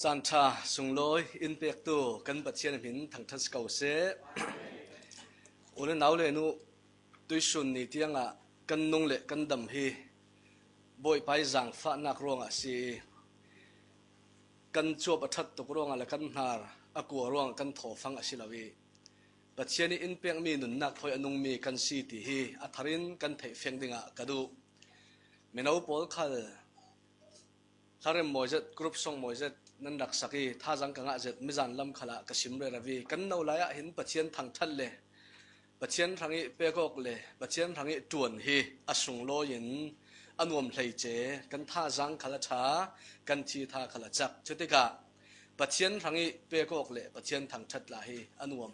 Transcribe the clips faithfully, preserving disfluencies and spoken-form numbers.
Caan ṭha sunglawi in pektu kan Pathian hmin thangṭhat si ko seh. U le nau le nu, tuisun ni tiangah kan nung le kan dam hi Bawipa ih zaangfahnak ruangah a si ih, kan cuap a ṭhat tuk ruangah le kan hnar a kua ruangah kan thawfang a si lo ih, Pathian ih in pekmi nunnak thawi a nungmi kan si ti hi a tharin kan theih feng dingah ka duh. Mino pawl khal hla rem mawi zet, group song mawi zet nan rak sak ih, thazaang ka ngah zet, mizan lam khalah ka sim rero ih, kan no lai ah hin Pathian thangṭhat le Pathian hrangih pek awk le Pathian hrangih ṭuan hi a sunglawi in a nuam hleice, kan thazaang khal a ṭha, kan thitha khal a cak. Cutikah Pathian hrangih pek awk le Pathian thangṭhat tla hi a nuam.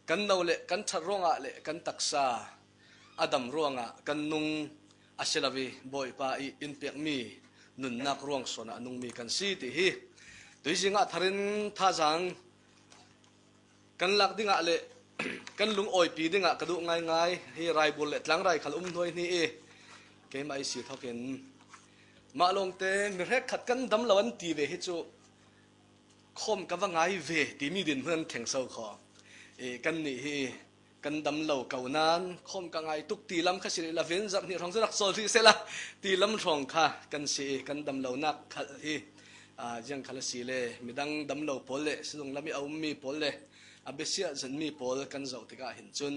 Kan no le kan ṭhat ruangah le kan taksa a dam ruangah kan nung a si lo ih, Bawipa ih in pekmi nunnak ruang sawnah a nungmi kan si ti hi. Tuizing ah tharin thazaang kan lak dingah le kan lungawipih dingah ka duh ngaingai hi. Raibul le Tlangrai khal um hnuai hni ih, keimah ih si thokin mah lawngte mi hrekkhat kan dam lo an ti ve hi cu, khawm ka va ngai ve timi dinhmun an thleng so khaw. Eh, kannih hi kan dam lo ko nain khawm ka ngai tuk ti lam kha si rih lo in, zarh hnih hrawng cu rak cawl rih sehla ti lam hrawng kha kan si ih, kan dam lonak khal hi, aa, ziang khal a si le midang dam lo pawl le sizung lam ih a ummi pawl le a biasiah zenmi pawl kan zoh tikah hin cun,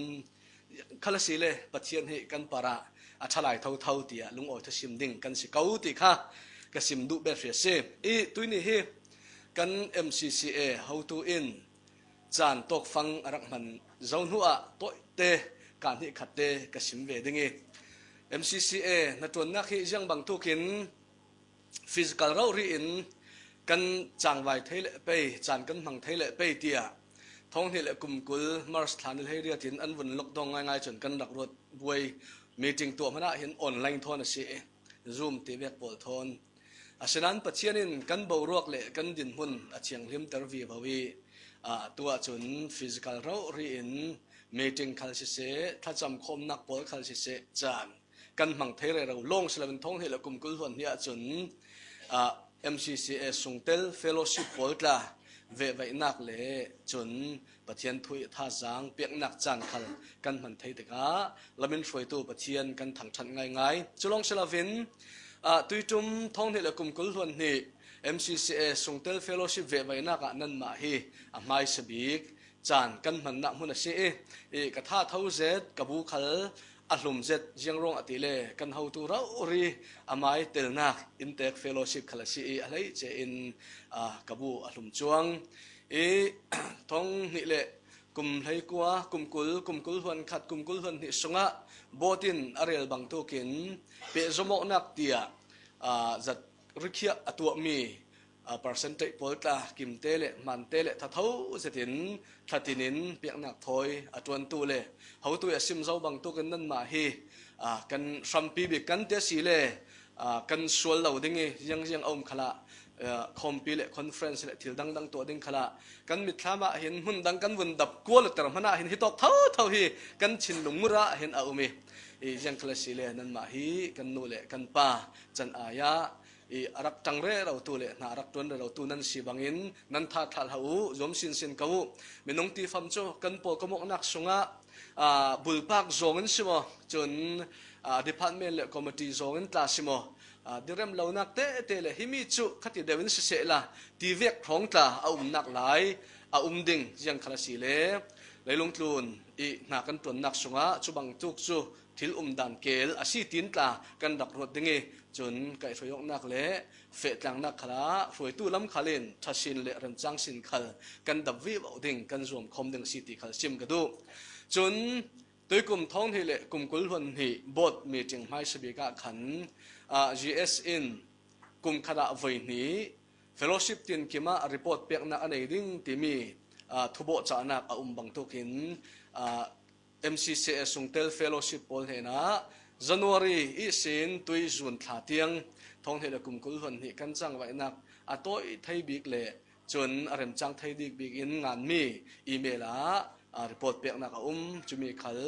khal a si le Pathian hi kan parah a ṭha lai thotho tiah lungawi thusim ding kan si ko ti kha ka sim duh bet hri a si. Ih tuihni hi kan M C C A hotu in caan tawkfang a rak hman zo hnuah tawite kaa hnih khatte ka sim ve ding ih, M C C A hnaṭuannak hi ziang bangtuk in physical rori in kan cangvai thei le pei, caan kan hmang thei le pei tiah thawng hnih le kum kul March thla ni hleiriat in an vun lockdown ngaingai cun kan rak ruat buai. Meeting tuah hmanah hin online thawn a si, Zoom ti vek pawl thawn. Asinain Pathian in kan boruak le kan dinhmun a thianghlimter vivo ih, aa, tuah cun physical rori in meeting khal siseh, thlacam khawmnak pawl khal siseh, caan kan hmang thei rero lawng si loin thawng hnih le kum kul hluan hnih ahcun, aa, M C C A sungtel fellowship pawl tla vehvaihnak le cun Pathian thu ih thazaang piaknak caan khal kan hman thei tikah lamin hruaitu Pathian kan thangṭhat ngaingai. Cu lawng si loin, aa, tuiṭum thawng hnih le kum kul hluan hnih M C C A sungtel fellowship vehvaihnak ah nanmah hi a hmaisa bik caan kan hmannak hmun a si ih, ih ka tha tho zet, ka bu khal a hlum zet, ziang ruangah ti le kan hotu rori a mai telnak inntek fellowship khal a si ih, a hleice in, aa, ka bu a hlum cuang. Ih thawng hnih le kum hleikua, kum kul, kum kul hluan khat, kum kul hluan hnih sungah board in a rel bangtuk in pehzom awknak tiah, aa, zat rikhiah a tuahmi, aa, percentage pawl tla kimte le hmante le thatho zetin thlatin in piaknak thawi a ṭuantu le hotu ih a sim zo bangtuk in nanmah hi, aa, kan hrampi bik kan ti a si le, aa, kan sual lo ding ih ziangziang a um khalah, aa, khawmpi le conference le thil dangdang tuah ding khalah kan mitthlam ah hin hmun dang kan vun dap kual ter hmanah hin hitawk thotho hi kan thinlung murah hin a um ih, ih ziang khal a si le nanmah hi kan nu le kan pa can ai ah ih a rak ṭang rerotu le hna a rak ṭuan rerotu nan si bangin nan thathlah hlah uh, zuam sinsin ko uh. Minung tifam cu kan pawlkom awknak sungah, aa, bulpak zawng in si maw, cun, aa, department le committee zawng in tla si maw, aa, direm lonak tete le himi cu khati deuh in sisehla tivek hrawng tla a umnak lai a um ding ziang khal a si le leilung tlun ih hna kan ṭuannak sungah cu bangtuk cu thil umdan kel a si tin tla kan rak ruat ding ih, cun kaihhruai awknak le fehtlangnak khalah hruaitu lam khal in ṭha sin le remcang sin khal kan dap vivo ding, kan zuam khawm ding a si ti khal sim ka duh. Cun tuikum thawng hnih le kum kul hluan hnih board meeting hmaisa bik ah khan, aa, G S in kum khat ah voi hnih fellowship tinkim ah report peknak a nei ding timi, aa, thubawh cahnak a um bangtuk in, aa, M C C A sungtel fellowship pawl hnenah January ihsin tui June thla tiang thawng hnih le kum kul hluan hnih kan cangvaihnak a tawi thei bik le cun a remcang thei dik bik in nganmi email ah, aa, report peknak a um. Cumi khal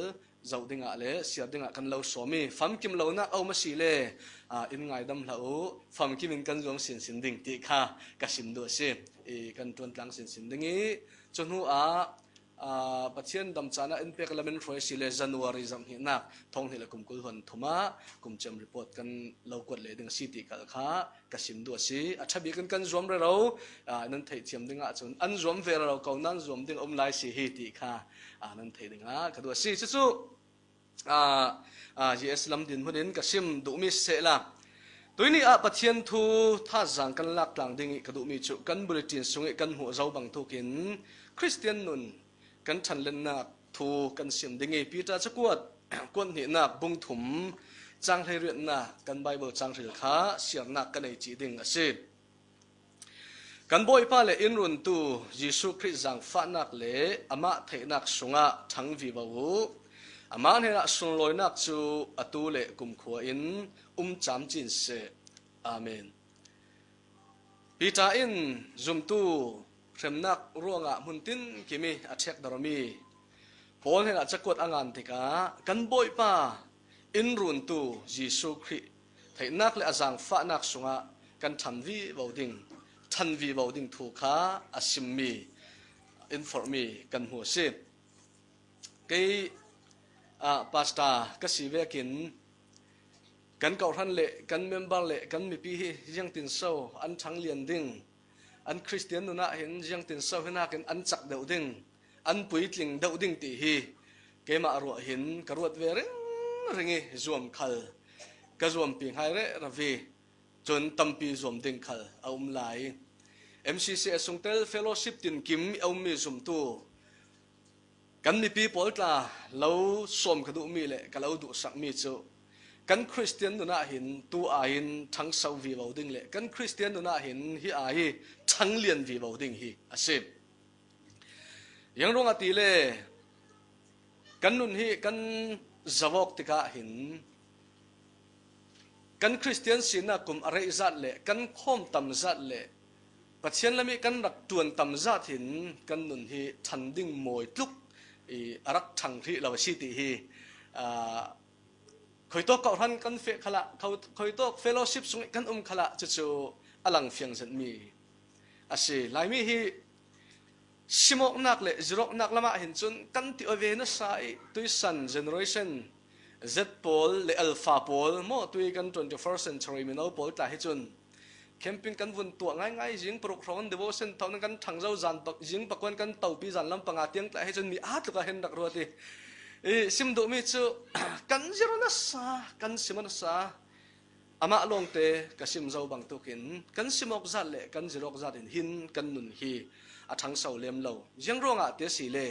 zoh dingah le siar dingah kan lo sawm i, famkim lonak a um a si le, aa, in ngaidam hlah uh, famkim in kan zuam sinsin ding ti kha ka sim duh a si. I, kan ṭuantlang sinsin ding i, cu hnu ah, aa, Pathian damcaan ah in pek lam in hruai a si le January zarh hnihnak thawng hnih le kum kul hluan thum ah kum cem report kan lo kuat leh ding a si ti kal kha ka sim duh a si. A ṭha bik in kan zuam rero, aa, nan theih thiam dingah cun an zuam ve rero ko, nan zuam ding a um lai si hi ti kha, aa, nan theih dingah ka duh a si. Cucu, aa, aa, G S lam dinhmun in ka sim duhmi sehla, tuini ah Pathian thu thazaang kan lak tlang ding i ka duhmi cu kan bulletin sung i kan hmuh zo bangtuk in Khristian nun kan ṭhanlennak thu kan sim ding i Peter cakuat kuat hnihnak bung thum cang hleiriatnak kan Bible cang hril kha siarnak kan ei cih ding a si. Kan Bawipa le in runtu Jesuh Khrih zaangfahnak le amah theihnak sungah ṭhang vivo uh. Amah hnenah sunlawinak cu atu le kumkhua in um camcin seh. Amen. Peter in zumtu hremnak ruangah hmun tinkim i a ṭhekdarmi Paul hnenah cakuat a ngan tikah kan Bawipa in runtu Jesuh Khrih theihnak le a zaangfahnak sungah kan ṭhan vivo ding, ṭhan vivo ding thu kha a simmi, in forhmi kan hmu a si. Kei, aa, pastor ka si vekin kan kawhhran le kan member le kan mipi hi ziangtin so an ṭhanglian ding, an Khristian nun ah hin ziangtin so hinakin an cak deuh ding, an puitling deuh ding ti hi keimah ruah hin ka ruat ve ringring i zuam khal ka zuampi hngai rero i, cun tampi zuam ding khal a um lai. M C C a sungtel fellowship tinkim i a ummi zumtu kan mipi pawl tla lo sawm ka duhmi le ka lo duhsakmi cu kan Khristian nun ah hin tu aiin ṭhangso vivo ding le kan Khristian nun ah hin hi ai hi ṭhanglian vivo ding hi a si. Ziang ruangah ti le kan nun hi kan zavawk tikah hin kan Khristian sinak kum a reih zat le kan khawm tam zat le Pathian lam i kan rak ṭuan tam zat hin kan nun hi ṭhan ding mawi tluk i a rak ṭhang hrih lo a si ti hi, aa, khuitawk kawhhran kan feh khalah, kho-, khuitawk fellowship sung i kan um khalah cucu a lang fiang zetmi a si. Laimi hi simawknak le zirawknak lamah hin cun kan ti aw ve nasa i tuisan generation Z pawl le Alpha pawl maw, tui kan twenty-first century mino pawl tla hi cun camping kan vun tuah ngaingai, zing paruk hrawng devotion thawn kan ṭhang zo, zan pak, zing pakuan kan topi, zan lam panga tiang tla hi cun mi aa tluk ah hin rak ruat i, i sim duhmi cu kan zir nasa, kan sim nasa, amah lawngte ka sim zo bangtuk in kan simawk zat le kan zirawk zat in hin kan nun hi a ṭhangso lem lo. Ziang ruangah ti a si le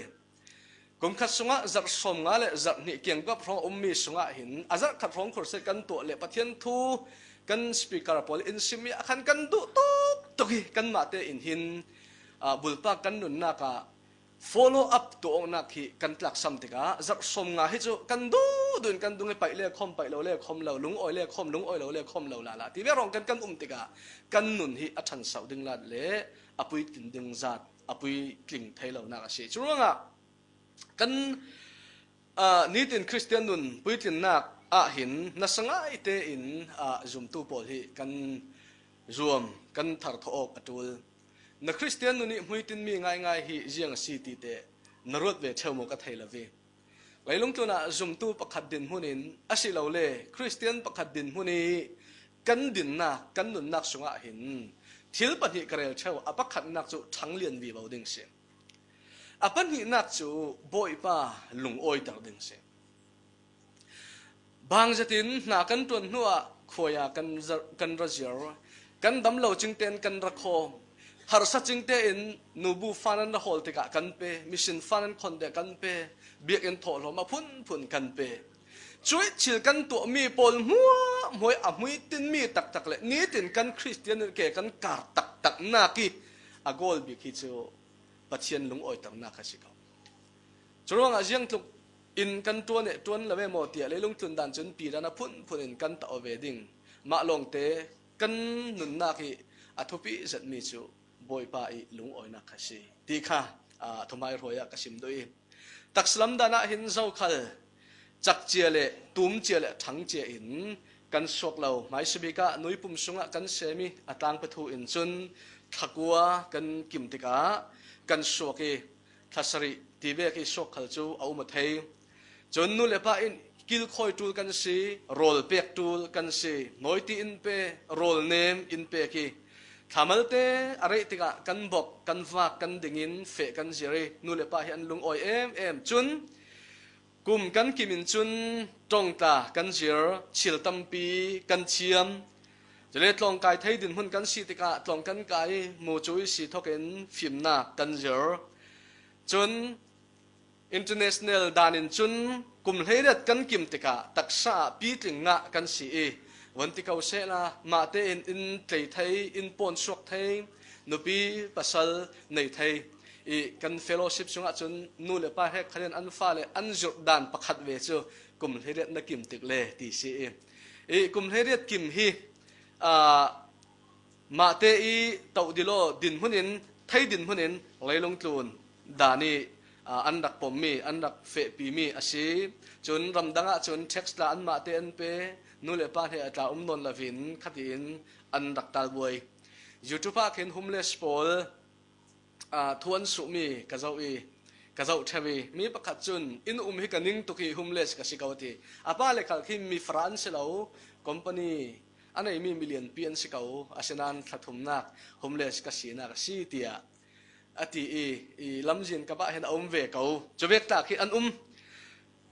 kum khat sungah zarh sawmnga le zarh hnih kiangkap hrawng a ummi sungah hin a zarh khat hrawng khurset kan tuah le Pathian thu kan speaker pawl in simmi ah khan kan duh tuk tuk i kanmah te in hin, aa, bulpak kan nunnak ah follow up tuah awknak hi kan tlaksam tikah zarh sawmnga hi cu kan duh duh in kan dung i paih le khawm, paih lo le khawm lo, lungawi le khawm, lungawi lo le khawm lo lala ti ve hrawng kan kan um tikah kan nun hi a ṭhanso ding zat le a puitlin ding zat, a puitling thei lonak a si. Curuangah kan, aa, nitin Khristian nun puitlinnak ah hin nasa ngai tein, aa, zumtu pawl hi kan zuam, kan tharthawh awk a ṭul. Na Khristian nun i hmuitinmi ngaingai hi ziang a si ti te na ruat ve ṭheu maw ka thei lo ve. Leilung tlunah zumtu pakhat dinhmun in a si lo le Khristian pakhat dinhmun i kan dinnak, kan nunnak sungah hin thil pahnih ka rel ṭheu, a pakhatnak cu ṭhanglian vivo ding si. A pahnihnak cu Bawipa lungawiter ding si. Bang zetin hna kan ṭuan hnuah khuaia kan za-, kan ra ziar, kan dam lo cingte in kan ra khawm, harsa cingte in nubu fan an ra hawl tikah kan pe, mission fan an khonte kan pe, biakinn thawhlawm a phunphun kan pe. Cuih thil kan tuahmi pawl hmuahhmuah a hmuitinmi taktak le nitin kan Khristian nun ke kan kar taktaknak i a goal bik hi cu Pathian lungawiternak a si ko. Curuangah ziangtluk in kan ṭuan eh ṭuan lo ve maw tiah leilung tlun dan cun pi dan a phunphun in kan tah aw ve ding. Mah lawngte kan nunnak i a thupi zetmi cu Bawipa i lungawinak kha si ti kha, aa, thuhmai hruai ah ka sim duh i taksa lam dan ah hin zokhal cakcia le tumcia le thangcia in kan suak lo. Hmaisabik ah nuipum sungah kan sem i a tlangpa thu in cun thla kua kan kim tikah kan suak i thla sarih ti vek i suak khal cu a um a thei. Cun nu le pa in kilkhawi ṭul kan si, rawl pek ṭul kan si, nawiti in pe, rawl nem in pek i thla malte a reih tikah kan bok, kan vak, kan ding in feh kan zir i nu le pa hi an lungawi em em. Cun kum kan kim in cun ṭong tla kan zir, chil tampi kan thiam. Cule tlawng kai thei dinhmun kan si tikah tlawng kan kai i mucu i si thawk in fimnak kan zir. Cun international dan in cun kum hleiriat kan kim tikah taksa ah pitling ngah kan si i, van ti ko sehla, mah tein in tlei thei, in pawnsuak thei, nupi pasal nei thei i kan fellowship sungah cun nu le pa hrekkhat in an fale an zirh dan pakhat ve cu kum hleiriat na kim tik le ti si i, i kum hleiriat kim hi, aa, mahte i toh dilaw dinhmun in, thei dinhmun in leilung tlun dan i, aa, an rak pommi, an rak fehpimi a si. Cun ramdang ah cun text tla anmahte an pe, nu le pa hne a tla um nawn lovin khatin an rak talbuai. YouTube ah khin homeless pawl, aa, thu an suhmi ka zoh i, ka zoh ṭheu i, mi pakhat cun, "Inn um hi ka ning tuk i homeless ka si ko," a ti. A pa le khal khi mi fara an si lo, company a neimi milianpi an si ko, asinain thla thumnak homeless ka sinak a si, tiah a ti i, i lamzin kap ah hin a um ve ko. Cuvek tla khi an um.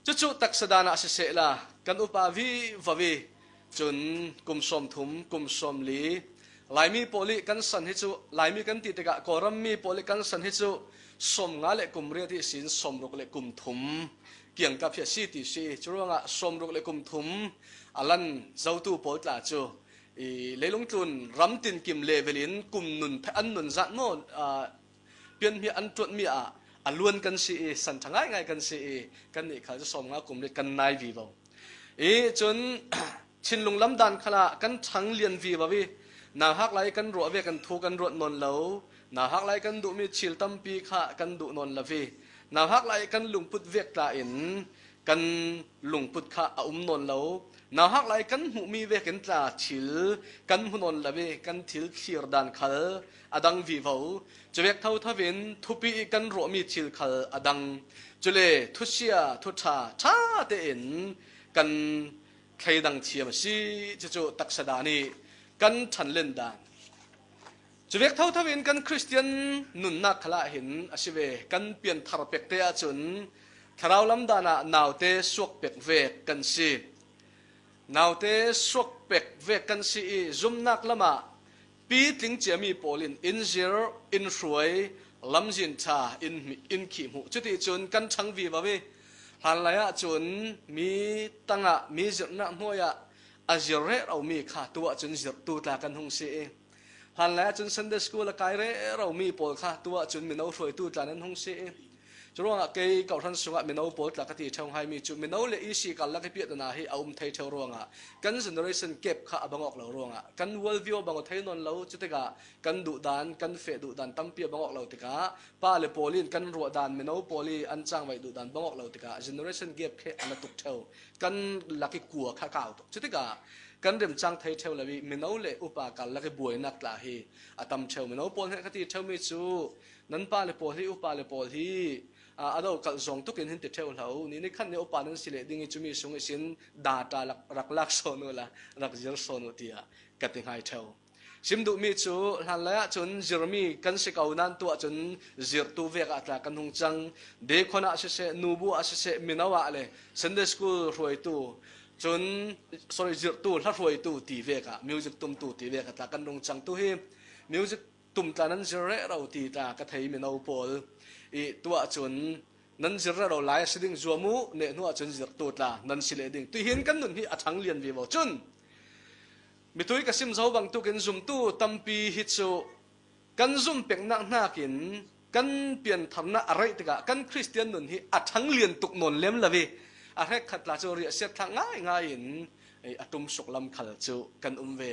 Cucu taksa dan ah sisehla, kan upa vivo i cun kum sawmthum, kum sawmli, Laimi pawl i kan san hi cu, Laimi kan ti tikah Kawlram mi pawl i kan san hi cu sawmnga le kum riat ihsin sawmruk le kum thum kiangkap hi a si ti si. Curuangah sawmruk le kum thum a lan zotu pawl tla cu i leilung tlun ram tinkim level in kum nun an nun zat maw, aa, pianhmi an ṭuanhmi ah a luan kan si i, san ṭha ngaingai kan si i, kannih khal cu sawmnga kum riat kan nai vivo. I cun thinlung lam dan khalah kan ṭhang lian vivo i, nauhak lai i kan ruah ve kan thu kan ruat nawn lo, nauhak lai i kan duhmi thil tampi kha kan duh nawn lo i, nauhak lai i kan lungput vek tla in kan lungput kha a um nawn lo. Nauhak lai kan hmuhmi vekin tla thil kan hmu nawn lo i kan thil thlir dan khal a dang vivo. Cuvek thotho in thupi i kan ruahmi thil khal a dang. Cule thusia, thuṭha, ṭha tein kan thleidang thiam a si. Cucu taksa dan i kan ṭhanlen dan. Cuvek thotho in kan Khristian nunnak khalah hin a si ve. Kan pianthar pekte ahcun thlarau lam dan ah naute suak pek vek kan si. Naute suak pek vek kan si i zumhnak lamah pitling ciami pawl in in zir, in hruai, lamzin ṭha in, in khih hmuh. Cuticun kan ṭhang vivo i hlanlai ahcun mi tangah, mi zirhnak hnuai ah a zir rero mi kha tu ahcun zirhtu tla kan hung si i, hlanlai ahcun Sunday school a kai rero mi pawl kha tu ahcun mino hruaitu tla nan hung si i, curuangah kei kawhhran sungah mino pawl tla ka ti ṭheu ngaimi cu mino le E C karlak i piahdan ah hi a um thei ṭheu ruangah kan generation gap kha a bang awk lo ruangah kan world view a bang aw thei nawn lo. Cutikah kan duhdan, kan feh duhdan tampi a bang awk lo tikah pa le pawl in kan ruah dan, mino pawl i an cangvaih duhdan bang awk lo tikah generation gap khi a na tuk ṭheu. Kan lak i kua kha kau tuk. Cutikah kan remcang thei ṭheu lo i mino le upa karlak i buainak tla hi a tam ṭheu. Mino pawl hne ka ti ṭheumi cu nan pa le pawl hi, upa le pawl hi, aa, a do kalh zong tukin hin ti ṭheu hlo. Ni nikhat ni upa nan si leh ding i cumi sung ihsin data rak, rak lak sawn uh la, rak zir sawn uh tiah ka ti hngai ṭheu. Sim duhmi cu hlanlai ahcun zirmi kan si ko nain tu ahcun zirhtu vek ah tla kan hung cang. Deacon ah siseh, nubu ah siseh, mino ah le Sunday school hruaitu, cun, sorry, zirhtu, hla hruaitu ti vek ah, music tumtu ti vek ah tla kan rung cang tu hi. Music tum tla nan zir rero ti tla ka thei mino pawl i tu ahcun nan zir rero lai a si ding zuam uh, neh hnu ahcun zirhtu tla nan si leh ding. Tuihin kan nun hi a ṭhang lian vivo. Cun mitui ka sim zo bangtuk in zumtu tampi hi cu kan zum peknak hnakin kan piantharnak a reih tikah kan Khristian nun hi a ṭhang lian tuk nawn lem lo i a hrekkhat tla cu riahsiat thlak ngaingai in, ei, a ṭumsuk lam khal cu kan um ve.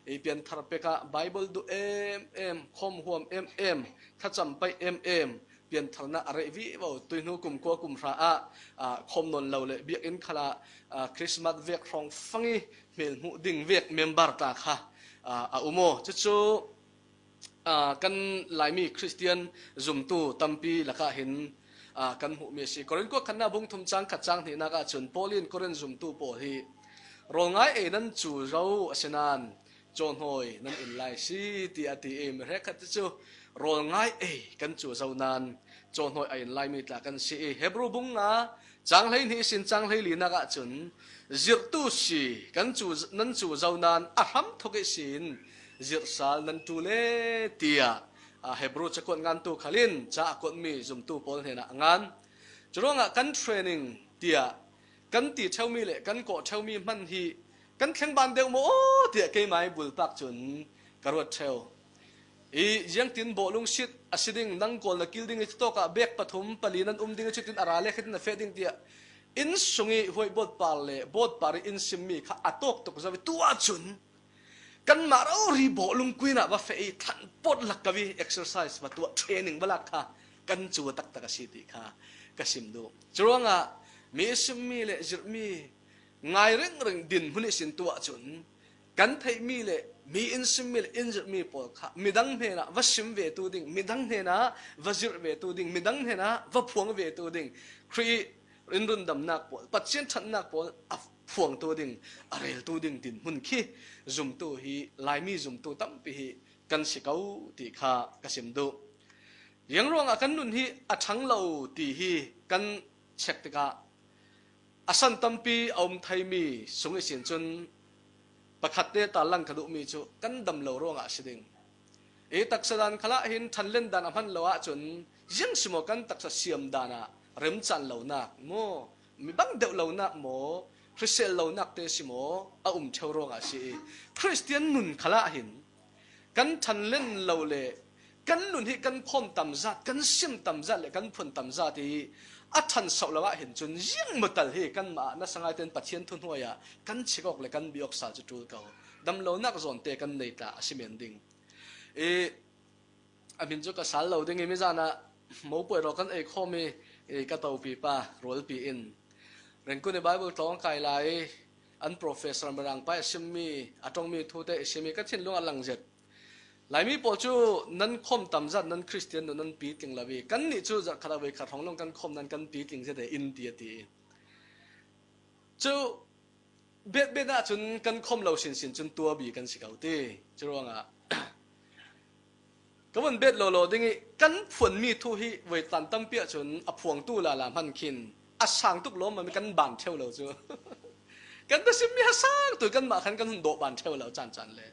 Ei, pianthar pek ah Baibal duh em em, khawm huam em em, thlacam paih em em, piantharna a rei vivo, tuihnu kum kua kum hra ah, ah, khawm nawn lo le biakinn khalah, ah, Christmas vek hrawng fang i hmel hmuh ding vek member ta kha, ah, a um aw. Cucu, ah, kan Laimi Khristian zumtu tampi lakah hin, ah, kan hmuhmi a si. Korin kuak khatna bung thum cang khat cang hnihnak ah cun Paul in Korin zumtu pawl hi rawl ngai ei nan cu zo a si nain cawhnawi nan in lai si, tiah a ti i mi hrekkhat cu rawl ngai ei kan cu zo nain cawhnawi a in laimi tla kan si i Hebru bung nga cang hleihnih ihsin cang hleilinak ah cun zirhtu si kan cu, nan cu zo nain a hram thuk ihsin zirh sal nan ṭul e, tiah, aa, Hebru cakuat ngantu khal in ca a kuatmi zumtu pawl hnenah a ngan. Curuangah kan training tiah kan ti ṭheumi le kan kawh ṭheumi hman hi kan thleng ban deuh maw aw tiah keimah i bulpak cun ka ruat ṭheu. I ziangtin bawhlung sit a si ding, nang kawl na kil ding i cutawkah bek pathum pali nan um ding i cutin a ra le khatin a feh ding tiah inn sung i huaih bawtpar le bawtpar i inn simmi kha a tawk tuk zo i tu ahcun kanmah rori bawhlung kuin ah va feh i thlan pawt lak ka vi exercise va tuah training va lak kha kan cu a taktak a si ti kha ka sim duh. Curuangah mi i simmi le zirhmi ngai ringring dinhmun ihsin tu ahcun kan theihmi le mi in simmi le in zirhmi pawl kha midang hnenah va sim ve tu ding, midang hnenah va zirh ve tu ding, midang hnenah va phuang ve tu ding, Khrih in rundamnak pawl, Pathian ṭhatnak pawl a phuangtu ding, a reltu ding dinhmun khi zumtu hi, Laimi zumtu tampi hi kan si ko ti kha ka sim duh. Ziang ruangah kan nun hi a ṭhang lo ti hi kan check tikah a san tampi a um theimi sung ihsin cun pakhatte tarlang ka duhmi cu kan dam lo ruangah a si ding. I taksa dan khalah hin ṭhanlen dan a hman lo ahcun ziang si maw kan taksa siam dan ah remcan lonak maw, mi bang deuh lonak maw, hrisel lonak te si maw a um ṭheu ruangah a si i Khristian nun khalah hin kan ṭhanlen lo le kan nun hi kan khawm tamzat, kan sim tamzat le kan phun tamzat i a ṭhan sauh lo ah hin cun ziang maw tal hi kanmah ah nasa ngaiten Pathian thuhnuai ah kan chik awk le kan bi awk sal cu ṭul ko. Dam lonak zawnte kan nei tla a si men ding. I, a hmin cu ka sal lo ding i mizan ah mopuai rawl kan ei khawm i, i ka topi pa rualpi in Rengkun i Bible tlawng kai lai i an professor Mirang pa i simmi a ṭongmi thu te i sim i ka thinlung a lang zet. Laimi pawl cu nan khawm tamzat nan Khristian nun nan pitling lo i kannih cu zarhkhat a voikhat hrawng lawng kan khawm nan kan pitling zet e in ti a ti. Cu bet bet ahcun kan khawm lo sinsin cun tuabi kan si ko ti. Curuangah ka vun bet lawlaw ding i kan phuanmi thu hi voitlan tampi ahcun a phuangtu lala hman khin a sang tuk lawmmam i kan ban ṭheu lo cu. Kan ta simmi a sang tu kanmah khan kan hun dawh ban ṭheu lo caan caan le.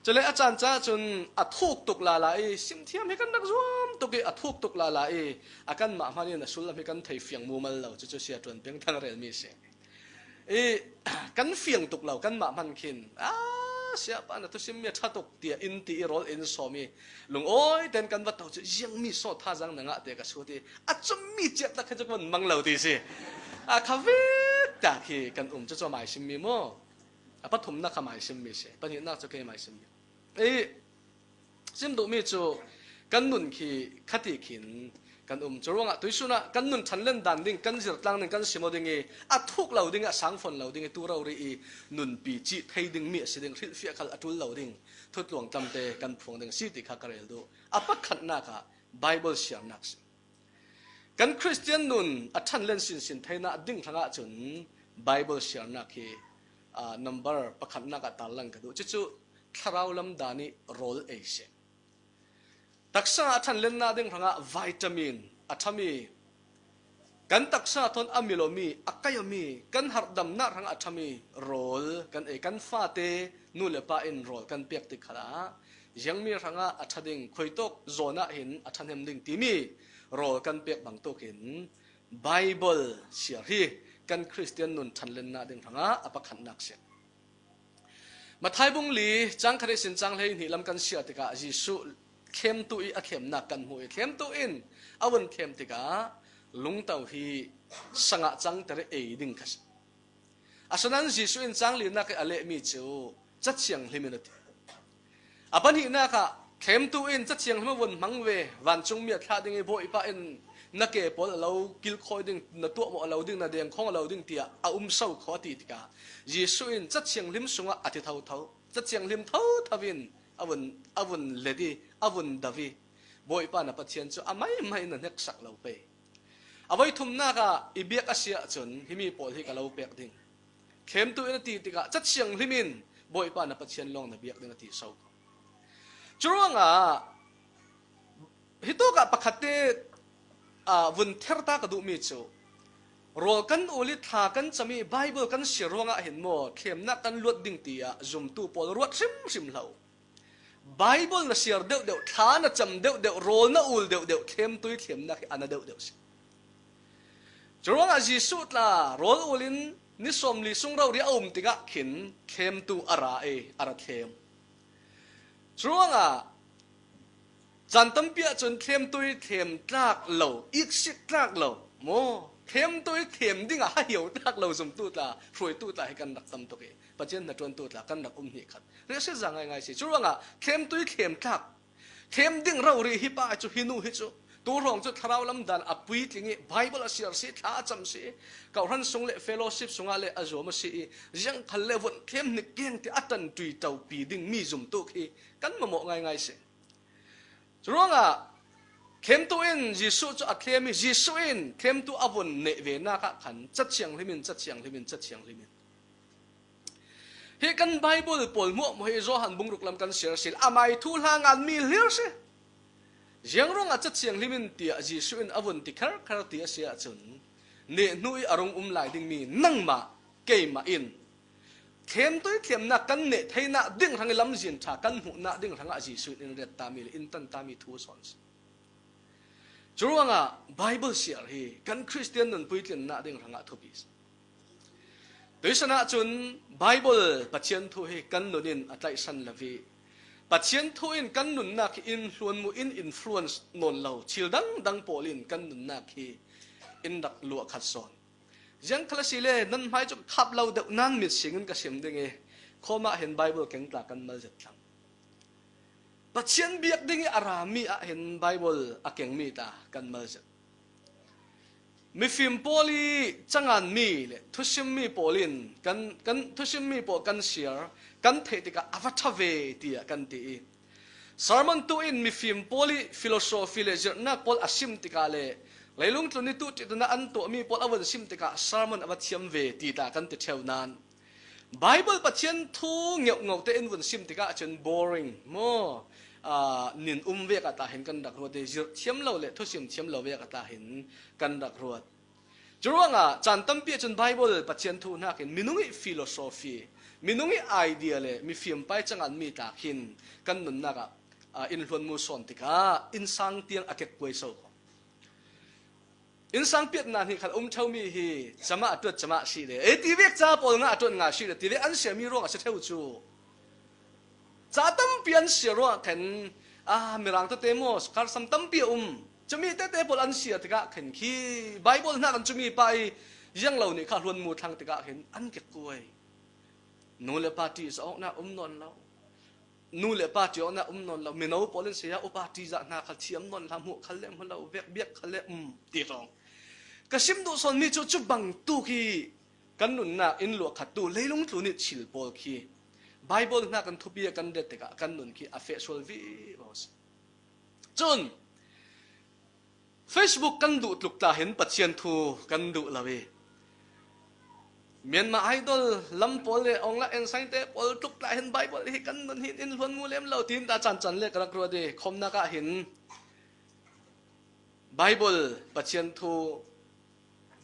Cule a caan caah cun a thuk tuk lala i simthiam hi kan rak zuam tuk i a thuk tuk lala i a kanmah hman in a sullam hi kan thei fiang mumal lo cucu siaṭuan peng thang relmi si. I kan fiang tuk lo kanmah hman khin a siapa na thusimmi a ṭha tuk tiah in ti i rawl in sawm i lungawi ten kan va to cu ziangmi sawt thazaang na ngah te ka sut i a cummi ciah tak hi cu ka vun mang lo ti si. A kha vek tak hi kan um cucu a mai simmi maw? A pathumnak kha mai simmi si, pahnihnak cu kei mai simmi. I sim duhmi cu kan nun khi khati khin kan um. Curuangah tuisun ah kan nun ṭhanlen dan ding, kan zirtlang ding, kan sim aw ding i a thuk lo ding, a sangfon lo ding i tu rori i nunpi cih thei dingmi a si ding, hrilhfiah khal a ṭul lo ding thutluang tlamte kan phuang ding a si ti kha ka rel duh. A pakhatnak ah Bible siarnak si. Kan Khristian nun a ṭhanlen sinsin theinak ding hrangah cun Bible siarnak hi, aa, number pakhatnak ah tarlang ka duh. Cucu thlarau lam dan i rawl ei si. Taksa a ṭhanlennak ding hrangah vitamin a ṭhami, kan taksa thawn a mil awmi, a kai awmi, kan harhdamnak hrangah a ṭhami rawl kan ei. Kan fate nu le pa in rawl kan pek tik khalah ziangmi hrangah a ṭha ding, khuitawk zawn ah hin a ṭhahnem ding timi rawl kan pek bangtuk in Bible siar hi kan Khristian nun ṭhanlennak ding hrangah a pakhatnak si. Matthai bung li cang khat ihsin cang hleihnih lam kan siar tikah Jesuh thlemtu i a thlemnak kan hmuh i thlemtu in a vun thlem tikah lungto hi sangah cangter i ei ding kha si. Asinain Jesuh in cang linak i a lehmi cu Ca Thianghlim in a ti. A pahnihnak ah Thlemtu in Cathianghlim a vun hmang ve, vancungmi a thlah ding i Bawipa in na ke pawl a lo kilkhawi ding, na tuahmawh a lo ding, na dengkhawng a lo ding tiah a um so kho a ti tikah Jesuh in Cathianghlim sungah a ti thotho, Cathianghlim thotho in a vun, a vun let i, a vun do i, Bawipa na Pathian cu a maimai in na hneksak lo pei. A voi thumnak ah i biak a si ahcun himi pawl hi ka lo pek ding. Thlemtu in a ti tikah Cathianghlim in Bawipa na Pathian lawng na biak ding a ti so. Curuangah hitawkah pakhat te, aa, vun ther ta ka duhmi cu rawl kan ul i thla kan cam i Baibal kan siar ruangah hin maw thlemnak kan luat ding tiah zumtu pawl ruat hrimhrim hlah uh. Baibal na siar deuhdeuh, thla na cam deuhdeuh, rawl na ul deuhdeuh, thlemtu i thlemnak hi a na deuhdeuh si. Curuangah Jesuh tla rawl ul in ni sawmli sung rori a um tikah khin thlemtu a ra i a ra thlem. Curuangah caan tampi ahcun thlemtu i thlem tlak lo, iksik tlak lo, maw thlemtu i thlem dingah hahio tlak lo zumtu tla, hruaitu tla hi kan rak tam tuk i Pathian hnaṭuantu tla kan rak um hnih khat riahsia za ngaingai si. Curuangah thlemtu i thlem tlak, thlem ding rori hi pa cu, hi nu hi cu, tu hrawng cu thlarau lam dan a puitling i Baibal a siar si, thla a cam si, kawhhran sung le fellowship sungah le a zuam a si i ziangkhal le vun thlem hnik keng ti a ṭanṭui ṭopi ding mi zumtu khi kan mamawh ngaingai si. Curuangah thlemtu in Jesuh cu a thlem i Jesuh in thlemtu a vun neh ve nak ah khan Cathianghlim in, Cathianghlim in, Cathianghlim in. Hi kan Baibal pawl hmuahhmuah hi Johan bungruk lam kan siar si, amai thu hla nganmi hlir si. Ziang ruangah Cathianghlim in tiah Jesuh in a vun ti kherkher ti a si ahcun, neh hnu i a rung um lai dingmi nangmah, keimah in thlemtu i thlemnak kan neh theinak ding hrang i lamzin ṭha kan hmuhnak ding hrangah Jesuh in in ret tami le in tan tami thu sawn si. Curuangah Baibal siar hi kan Khristian nun puitlinnak ding hrangah thupi si. Tuisan ahcun Baibal Pathian thu hi kan nun in a tlaihsan lo i Pathian thu in kan nunnak hi in hluan mu, in influence nawn lo thil dangdang pawl in kan nunnak hi in rak luah khat sawn. Ziangkhal a si le nan hmai cu ka khap lo deuh nan mit sing in ka sim ding i khawmah hin Baibal keng tla kan mal zet thlang. Pathian biak ding i a rami ah hin Baibal a kengmi tla kan mal zet. Mifim pawl i canganmi le thusimmi pawl in kan, kan thusimmi pawl kan siar, kan theih tikah a va ṭha ve tiah kan ti i sermon tu in mifim pawl i philosophy le zirhnak pawl a sim tikah le leilung tlun i tuh ṭihnungah an tuahmi pawl a vun sim tikah sermon a va thiam ve ti tla kan ti ṭheu nan Baibal Pathian thu ngeuhngo te in vun sim tikah cun boring maw, aa, nin um vek ah tla hin kan rak ruat i zirh thiam lo le thusim thiam lo vek ah tla hin kan rak ruat. Curuangah caan tampi ahcun Baibal Pathian thu hnakin minung i philosophy, minung i idea le mifim pa i canganmi tla khin kan nunnak ah, aa, in hluan mu sawn tikah innsang tiang a kekkuai so. Innsang piatnak hnih khat a um ṭheumi hi camah a ṭuat camah si le, ei ti vek ca pawl ngah a ṭuat ngah si le, ti vek an siami ruang a si ṭheu cu. Ca tampi an sia ruang ah khan, aa, Mirang tete maw, karsam tampi a um. Cumi tete pawl an sia tikah khan khi Baibal hnak an cumi pa i ziang lo nih kha hluan mu thlang tikah khan an kekkuai. Nu le pa ṭih zawknak um nawn lo. Nu le pa ṭiawknak um nawn lo, mino pawl in saya upa ṭihzah hna kha thiam nawn hlah, hmuh khal le hmu lo, vek biak khal le um ti hrawng. Ka sim duh sawnmi cu cu bangtuk hi kan nunnak in luahkhattu leilung tlun i thil pawl khi Baibal hna kan thupi a kan ret tikah kan nun khi a feh sual vivo si. Cun, Facebook kan duh tluk tla hin Pathian thu kan duh lo i, Myanmar Idol lam pawl le Aung La N Sang te pawl tluk tla hin Baibal hi kan nun hin in hluan mu lem lo, tiin ta cancan le ka rak ruat i, khawmnak ah hin Baibal Pathian thu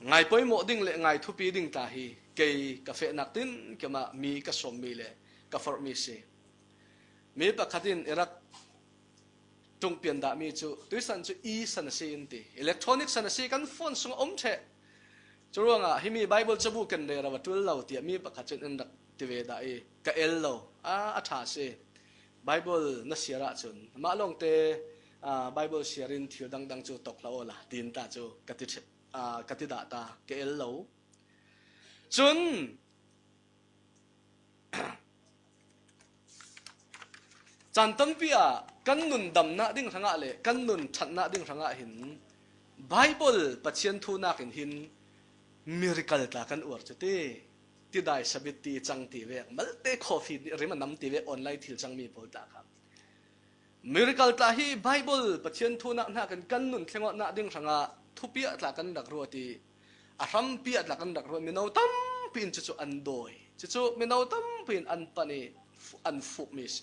ngai poimawh ding le ngai thupi ding tla hi kei ka fehnak tin keimah mi ka sawmmi le ka forhmi si. Mi pakhat in i rak ṭungpian dahmi cu tuisan cu e san a si in ti. Electronic san a si, kan phone sungah um ṭheh. Curuangah himi Baibal cabu kan rero a ṭul lo tiah mi pakhat cun in rak ti ve dah i ka el lo. A, a ṭha a si. Baibal na siar ahcun amah lawngte, aa, Baibal siar in thil dangdang cu tawk hlah awla, tiin tla cu ka ti ṭheh, aa, ka ti dah ta, ka el lo. Cun, Caan tampi ah kan nun damnak ding hrangah le kan nun ṭhatnak ding hrangah hin Bible Pathian thu nakin hin miracle tla kan uar cu ti, tidai sabit ti cang ti vek, malte coffee rim a nam ti vek, online thil cangmi pawl tla kha. Miracle tla hi Bible Pathian thu nak hnakin kan nun thlengawknak ding hrangah thupiak tla kan rak ruat i a hrampi ah tla kan rak ruat, mino tampi in cucu an dawi. Cucu mino tampi in an pan i fu-, an fupmi si.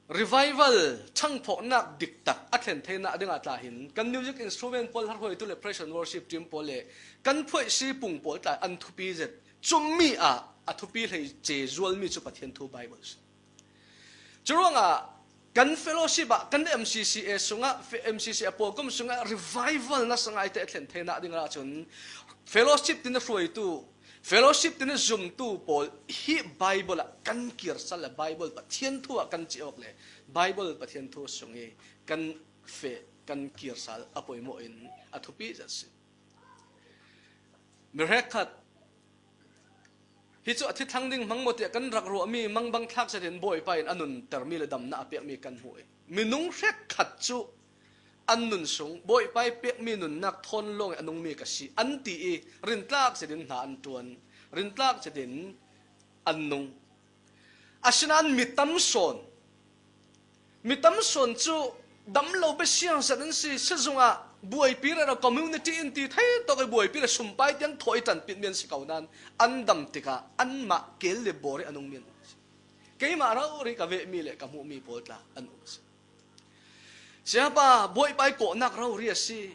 Revival ṭhangphawknak diktak a thlen theinak dingah tla hin kan music instrument pawl, harhuaitu le praise and worship team pawl le kan phuaih si pung pawl tla an thupi zet. Cumi ah a thupi hleice zualmi cu Pathian thu Bible si. Curuangah kan fellowship ah, kan M C C A sungah, fe-, M C C A pawlkom sungah revival nasa ngaite a thlen theinak ding ahcun fellowship tin a hruaitu, fellowship tin a zumtu pawl hi Bible ah kan kir sal le Bible Pathian thu ah kan cih awk le Bible Pathian thu sung i kan feh, kan kir sal a poimawh in a thupi zet si. Mi hrekkhat hi cu a thi thlang ding hmang maw tiah kan rak ruahmi mangbang thlak zetin Bawipa in a nuntermi le damnak a pekmi kan hmuh i minung hrekkhat cu an nun sung Bawipa i pekmi nunnak thawn lawng i a nungmi ka si an ti i rintlak zetin hna an ṭuan, rintlak zetin an nung. Asinain mi tam sawn, mi tam sawn cu dam lo bia siang zat an si. Sizung ah buaipi rero, community in ti thei tawk i buaipi le sumpai tiang thawi ṭanpitmi an si ko nain an dam tikah anmah keel le bawr i a nungmi an um si. Keimah rori ka vehmi le ka hmuhmi pawl tla an um si. Siapa, Bawipa i kawhnak rori a si.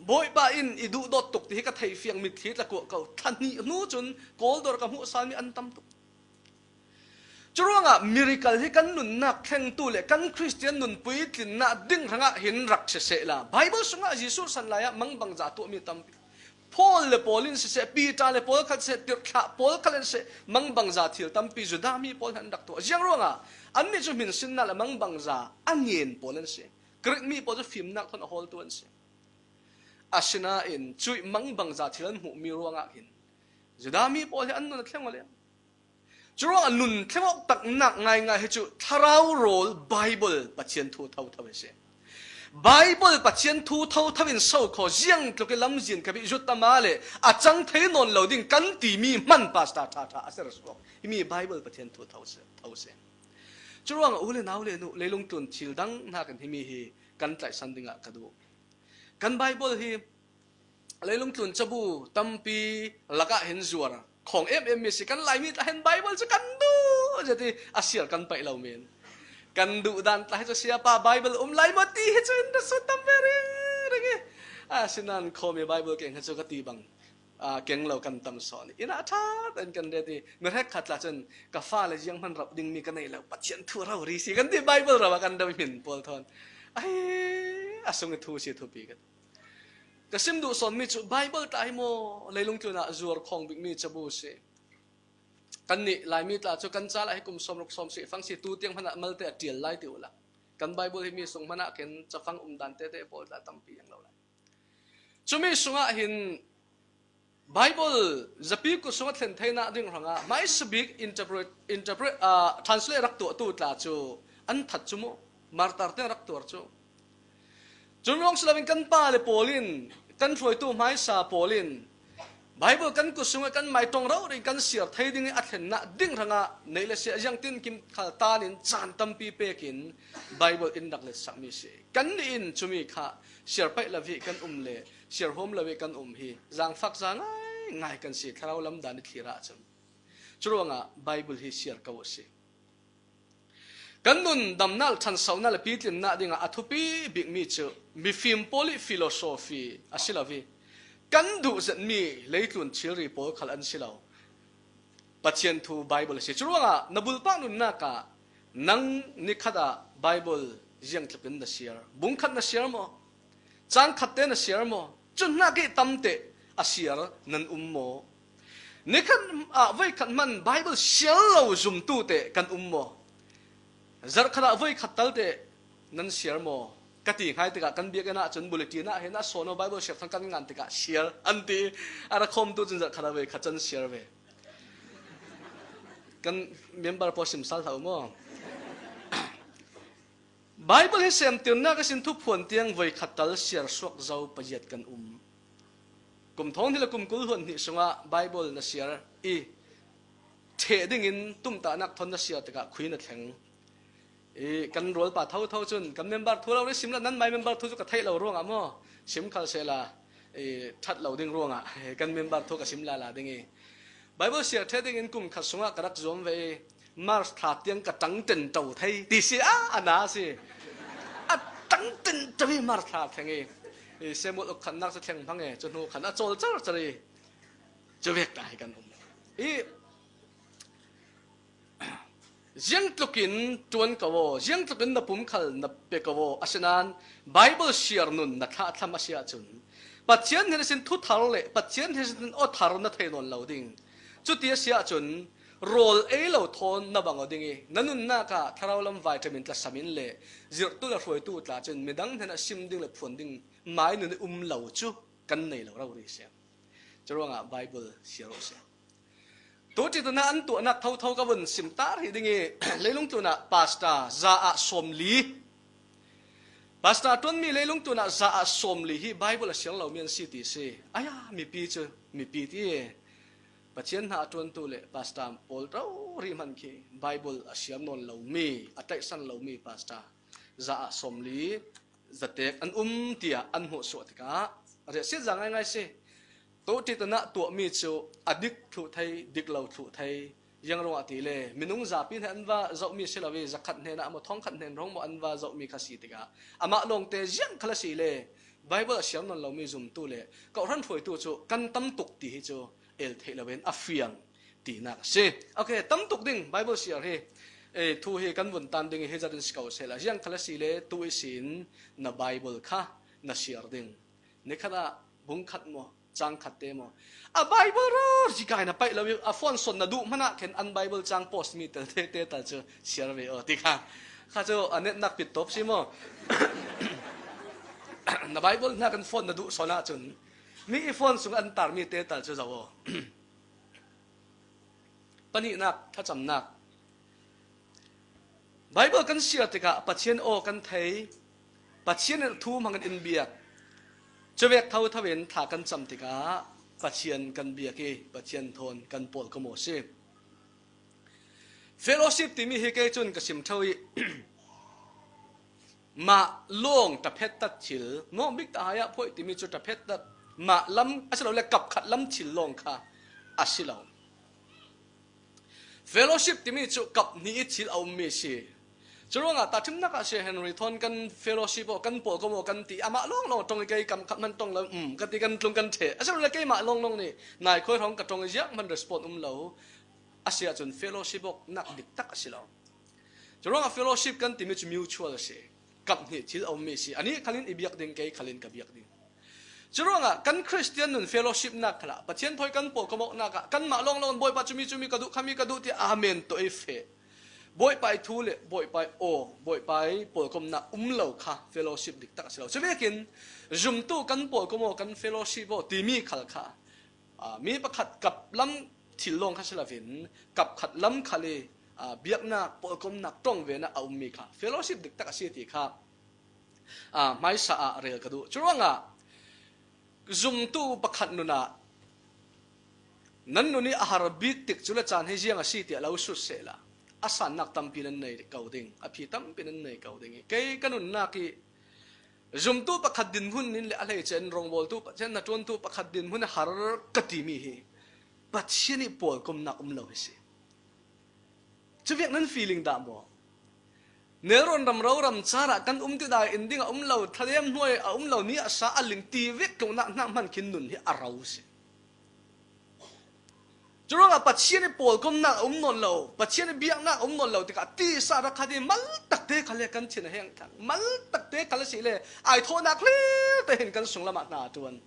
Bawipa in i duhdawt tuk ti hi ka thei fiang, mitthli tla kuah ko. Thla hnih hnu cun kawldor ka hmuh salmi an tam tuk. Curuangah miracle hi kan nunnak thlengtu le kan Khristian nun puitlinnak ding hrangah hin rak sisehla, Bible sungah Jesuh san lai ah mangbangza tuahmi tampi, Paul le Paul in siseh, Peter le Paul khat siseh, tirhthlah pawl khat in siseh, mangbangza thil tampi Judah mi pawl hna an rak tuah. Ziang ruangah annih cu hminsinnak le mangbangza a ngen pawl an si. Greek mi pawl cu fimnak thawn a hawltu an si. Asinain cuih mangbangza thil an hmuhmi ruangah hin Judah mi pawl hi an nun a thleng aw le. Curuangah nun thlengawk taknak ngaingai hi cu thlarau rawl Bible Pathian thu thotho hi si. Bible Pathian thu thotho in so kho ziang tluk i lamzin ka bih zut tama le a cang thei nawn lo ding kan timi hman pastor ṭha ṭha a ser suak. Himi Bible Pathian thu tho si, tho si. Curuangah u le nau le nu, leilung tlun thil dang hnakin himi hi kan tlaihsan dingah ka duh. Kan Bible hi leilung tlun cabu tampi lakah hin zuar khawng em em mi si. Kan Laimi tla hin Bible cu kan duh zet i a siar kan paih lo men. Kan duh dan tla hi cu, siapa, Bible um lai maw ti hi cu in rak sut tam ve ringring i. Asinain khawmi Bible keng hi cu ka ti bang, aa, keng lo kan tam sawn i. Inn ah ṭha tein kan ret i mi hrekkhat tla cun ka fale zianghman rauh dingmi ka nei lo, Pathian thu rori si kan ti, Bible rau ah kan do hmin pawl thawn. Ai, a sung i thu si thupi kan. Ka sim duh sawnmi cu Bible tla hi maw, leilung tlun ah zuar khawng bikmi cabu si. Kannih Laimi tla cu kan caah hi kum sawmruk sawmsarih fang si, tu tiang hmanh ah malte a ṭial lai ti uhla. Kan Bible hi mi sung hmanh ah khin cafang um dan tete pawl tla tampi ang lo lai. Cumi sungah hin Bible zapi kut sungah thlen theinak ding hrangah hmaisabik interpret, interpret, ah, translate rak tuahtu tla cu an that cu mu, martar tiang rak tuar cu. Cun lawng si loin kan pa le pawl in, kan hruaitu hmaisa pawl in, Bible kan kut sungah kan mai ṭong rori kan siar thei ding i a thlennak ding hrangah neih le siah ziangtin kim khal tan in caan tampi pek in Bible in rak letsakmi si. Kannih in cumi kha siar paih lo i kan um le siar huam lo i kan um hi zangfak za ngai ngai kan si, thlarau lam dan i thlir ahcun. Curuangah Bible hi siar ko a si. Kan nun damnak le ṭhansonak le pitlinnak dingah a thupi bikmi cu mifim pawl i philosophy a si lo i kan duh zetmi leitlun thilri pawl khal an si lo. Pathian thu Bible a si. Curuangah na bulpak nunnak ah nang nikhat ah Bible ziang tluk in na siar? Bung khat na siar maw? Cang khat te na siar maw? Cun hna ke tam te a siar nan um maw? Nikhat ah voikhat hman Bible siar lo zumtu te kan um maw? Zarh khat ah voikhat tal te nan siar maw? Ka ti hngai tikah kan biakinn ah cun bulletin ah hin a sawn aw, Bible siar thang kan ngan tikah siar an ti. A ra khawmtu cun zarh khat ah voikhat can siar ve. Kan member pawl sim sal hlah u maw? Bible hi semtirnak ihsin thuphuan tiang voikhat tal siar suak zo paziat kan um. Kum thawng hnih le kum kul hluan hnih sungah Bible na siar i ṭheh dingin tumtahnak thawn na siar tikah khui na thleng. I kan rualpa thotho cun kan member thu lo rih sim la, nanmai member thu cu ka theih lo ruangah maw, sim khal sehla, i ṭhat lo ding ruangah kan member thu ka sim lala ding i Bible siar ṭheh dingin kum khat sungah ka rak zuam ve i March thla tiang ka ṭang ṭenṭo thei ti si a, a na si. A ṭang ṭenṭo i March thla thleng i, i semul uk khatnak cu thleng hmang e, cu hnu khan a cawl carcar i cu vek ta hi kan um. I ziangtlukin ṭuan ko aw, ziangtlukin na pum khal na pe ko aw, asinain Bible siar nun na thlahthlam a si ahcun Pathian hnen ihsin thu thar le Pathian hnen ihsin aw thar na thei nawn lo ding. Cuti a si ahcun rawl ei lo thawn na bang aw ding i na nunnak ah thlarau lam vitamin tlasam in le zirhtu le hruaitu tla cun midang hnenah sim ding le phuan ding mai nun i um lo cu kan nei lo rori si. Curuangah Bible siar aw si. Tuṭi tunah an tuahnak thotho ka vun sim ta rih ding i, leilung tlunah pastor za ah sawmli, pastor ṭuanmi leilung tlunah za ah sawmli hi Bible a siar lomi an si ti si. Aya, mipi cu, mipi ti Pathian hna a ṭuantu le pastor pawl rori hman khi Bible a siar nawn lomi, a tlaihsan lomi pastor za ah sawmli zatek an um tiah an hmuhsuah tikah riahsiat za ngaingai si. Tuṭi tunah tuahmi cu a dik thluh thei, dik lo thluh thei. Ziang ruangah ti le, minung zapi hnen an va zohmi si lo i, zakhat hnenah maw, thawngkhat hnen hrawng maw an va zohmi kha si tikah, amah lawngte ziang khal a si le, Bible a siar nawn lomi zumtu le kawhhran hruaitu cu kan tam tuk ti hi cu el theih loin a fiang tinak a si. Okay, tam tuk ding Bible siar hi, eh, thu hi kan vun tan ding i, hi zatin si ko sehla, ziang khal a si le, tu ihsin na Bible kha na siar ding. Nikhat ah bung khat maw, cang khat te maw, a Bible rori kai na paih lo i, a phone son na duh hmanah khen an Bible cang post mi tel te, te tal cu siar ve aw ti kha. Kha cu a netnak pittawp si maw? Na Bible hna kan phone na duh son ahcun mi i phone sung an tarmi te tal cu zoh aw. Pahnihnak, thlacamnak. Bible kan siar tikah Pathian aw kan thei, Pathian in thu hmangin in biak. Cuvek thotho in thla kan cam tikah Pathian kan biak i Pathian thawn kan pawlkom aw si. Fellowship timi hi kei cun ka sim ṭheo i, mah lawng ṭaphettat thil, nawng bik tahai ah phoih timi cu ṭaphettat, mah lam a si lo le kapkhat lam thil lawng kha a si lo. Fellowship timi cu kap hnih i thil a ummi a si. Curuangah tahṭhimnak ah Sir Henry thawn kan fellowship aw, kan pawlkom aw kan ti, amah lawnglawng ṭong i kei kam khat hman ṭong lo, um, ka ti kan tlung kan ṭheh. A si lo le keimah lawnglawng nih nai khuai hrawng ka ṭong i ziah hman respond um lo. A si ahcun fellowship awknak dik tak a si lo. Curuangah fellowship kan timi cu mutual a si. Kap hnih thil a ummi a si. Anih khalin i biak ding, kei khalin ka biak ding. Curuangah kan Khristian nun fellowship nak khalah Pathian thawi kan pawlkom awknak ah kanmah lawnglawng Bawipa cumi cumi ka duh, khami ka duh tiah amen tuah i feh. Bawipa i thu le Bawipa i aw, Bawipa i pawlkomnak um lo kha fellowship dik tak a si lo. Cuvekin zumtu kan pawlkom aw, kan fellowship aw timi khal kha, aa, mi pakhat kap lam thil lawng kha si loin kap khat lam khal i, aa, biaknak, pawlkomnak ṭong ve in a ummi kha fellowship dik tak a si ti kha, aa, hmaisa ah rel ka duh. Curuangah zumtu pakhat nun ah nan nun i a har bik tik cu le caan hi ziang a si tiah lo sut sehla, a sannak tampi nan nei ko ding, a phi tampi nan nei ko ding i, kei ka nunnak i zumtu pakhat dinhmun in le a hleice in rongbawltu Pathian hnaṭuantu pakhat dinhmun a har ka timi hi Pathian i pawlkomnak um lo hi si. Cuvek nan feeling dah maw? Nelrawn ram ro ram car ah kan um ti dah in ding a um lo, thladem hnuai a um lo, ni a sa a ling ti vek tlungnak hnak hman khin nun hi a ro si. Curuangah Pathian i pawlkomnak a um nawn lo, Pathian i biaknak a um nawn lo tikah tisa rak khat i mal takte khal le kan thin a heng thang, mal takte khal a si le ai thawhnak hlir te hin kan sunglam ah hna a ṭuan.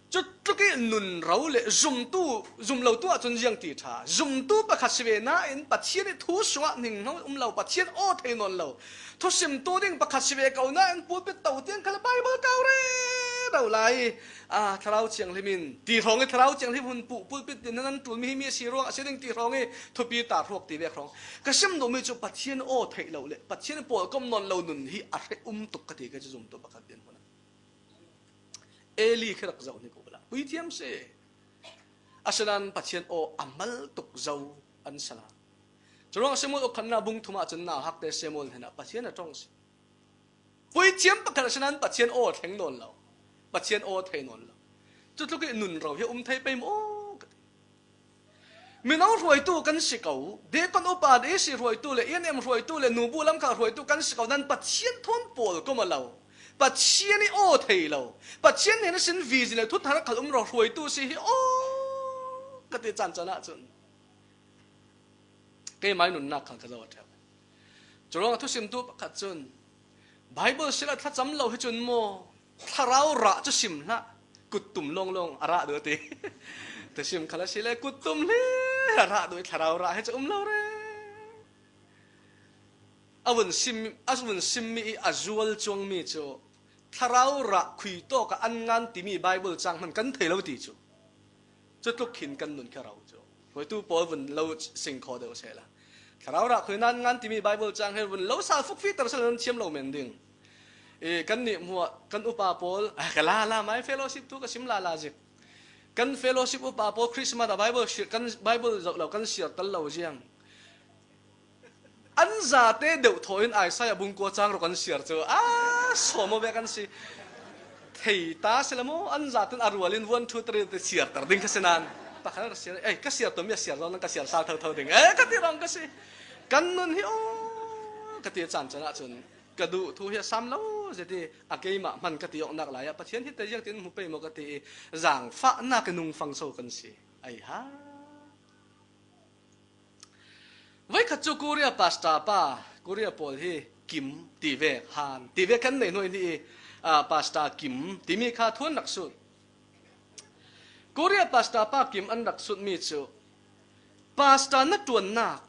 Cutluk i nun ro le zumtu, zum lo tu ahcun ziang ti ṭha. Zumtu pakhat si ve nain Pathian i thu sungah hninghno um lo, Pathian aw thei nawn lo. Thusimtu ding pakhat si ve ko nain pulpit to tiang khal Bible kau reng lo lai, a, Thlarau Thianghlim in ti hrawng i Thlarau Thianghlim hun puh pulpit tin nan tul mi hi mi a si ruang a si ding ti hrawng i thupi ta hruak ti vek hrawng. Ka sim duh mi cu Pathian aw theih lo le Pathian pawlkom nawn lo nun hi a hreh um tuk ka ti ka cu zumtu pakhat din hmun a. Eli khi rak zoh hnik uh la puithiam si. Asinain Pathian aw a mal tuk zo an sala. Curuang Samuel ukhanna bung thumah cun nauhakte Samuel hnenah Pathian a ṭong si. Puithiam pakhat asinain Pathian aw a thleng nawn lo. Pathian aw a thei nawn lo. Cutluk i nun ro hi a um thei pei maw ka ti. Mino hruaitu kan si ko, deacon upa, D C hruaitu le E N M hruaitu le nubu lamkha hruaitu kan si ko, nan Pathian thawn pawl ko ma lo. Pathian i aw thei lo. Pathian hnen a sin vision le thuthar khal um ro hruaitu si hi aw ka ti caan caan ah cun. Keimah i nunnak khal ka zoh a ṭheu. Curuang a thusimtu pakhat cun, Bible sila thlacam lo hi cun maw, Thlarau rah cu sim hlah, kuttum lawnglawng a rah duh a ti. Thusim khal a si le kuttum hle a rah duh i Thlarau rah hi cu um lo re. A vun sim, a vun simmi i a zual cuangmi cu Thlarau rah khui tawk ah an ngan timi Bible cang hman kan thei lo ti cu. Cutluk khin kan nun kha ro cu. Hruaitu pawl vun lo sing kho deuh sehla. Thlarau rah khui nan ngan timi Bible cang he vun lo sal fuk fiter sehla nan thiam lo men ding. E, kan nih hmuah kan upa pawl, a, ka la la mai fellowship thu ka sim la la zik. Kan fellowship upa pawl Christmas a Bible siar, kan Bible zoh lo kan siar tal lo ziang. An zate deuh thaw in Isaiah bung kua cang ruk an siar cu, a, sawm aw bek an si. Thei ta si le maw, an zate in a rual in one, two, three ti siar tar ding kha si nan. Pakhat an ka siar, ei, ka siar tuahmi a siar zawn an ka siar sal thotho ding. Eh, ka ti rawng ka si. Kan nun hi aw, ka ti caan caan ah cun, ka duh thu hi a sam lo zet i, a keimah hman ka ti awknak lai ah, Pathian hi te ziangtin hmu pei maw ka ti i, zaangfahnak i nungfang so kan si. Ai ha. Voikhat cu Korea pastor pa, Korea pawl hi Kim ti vek, Han ti vek kan nei hnuai ni i, aa, pastor Kim timi kha thu an rak sut. Korea pastor pa Kim an rak sutmi cu pastor na ṭuannak,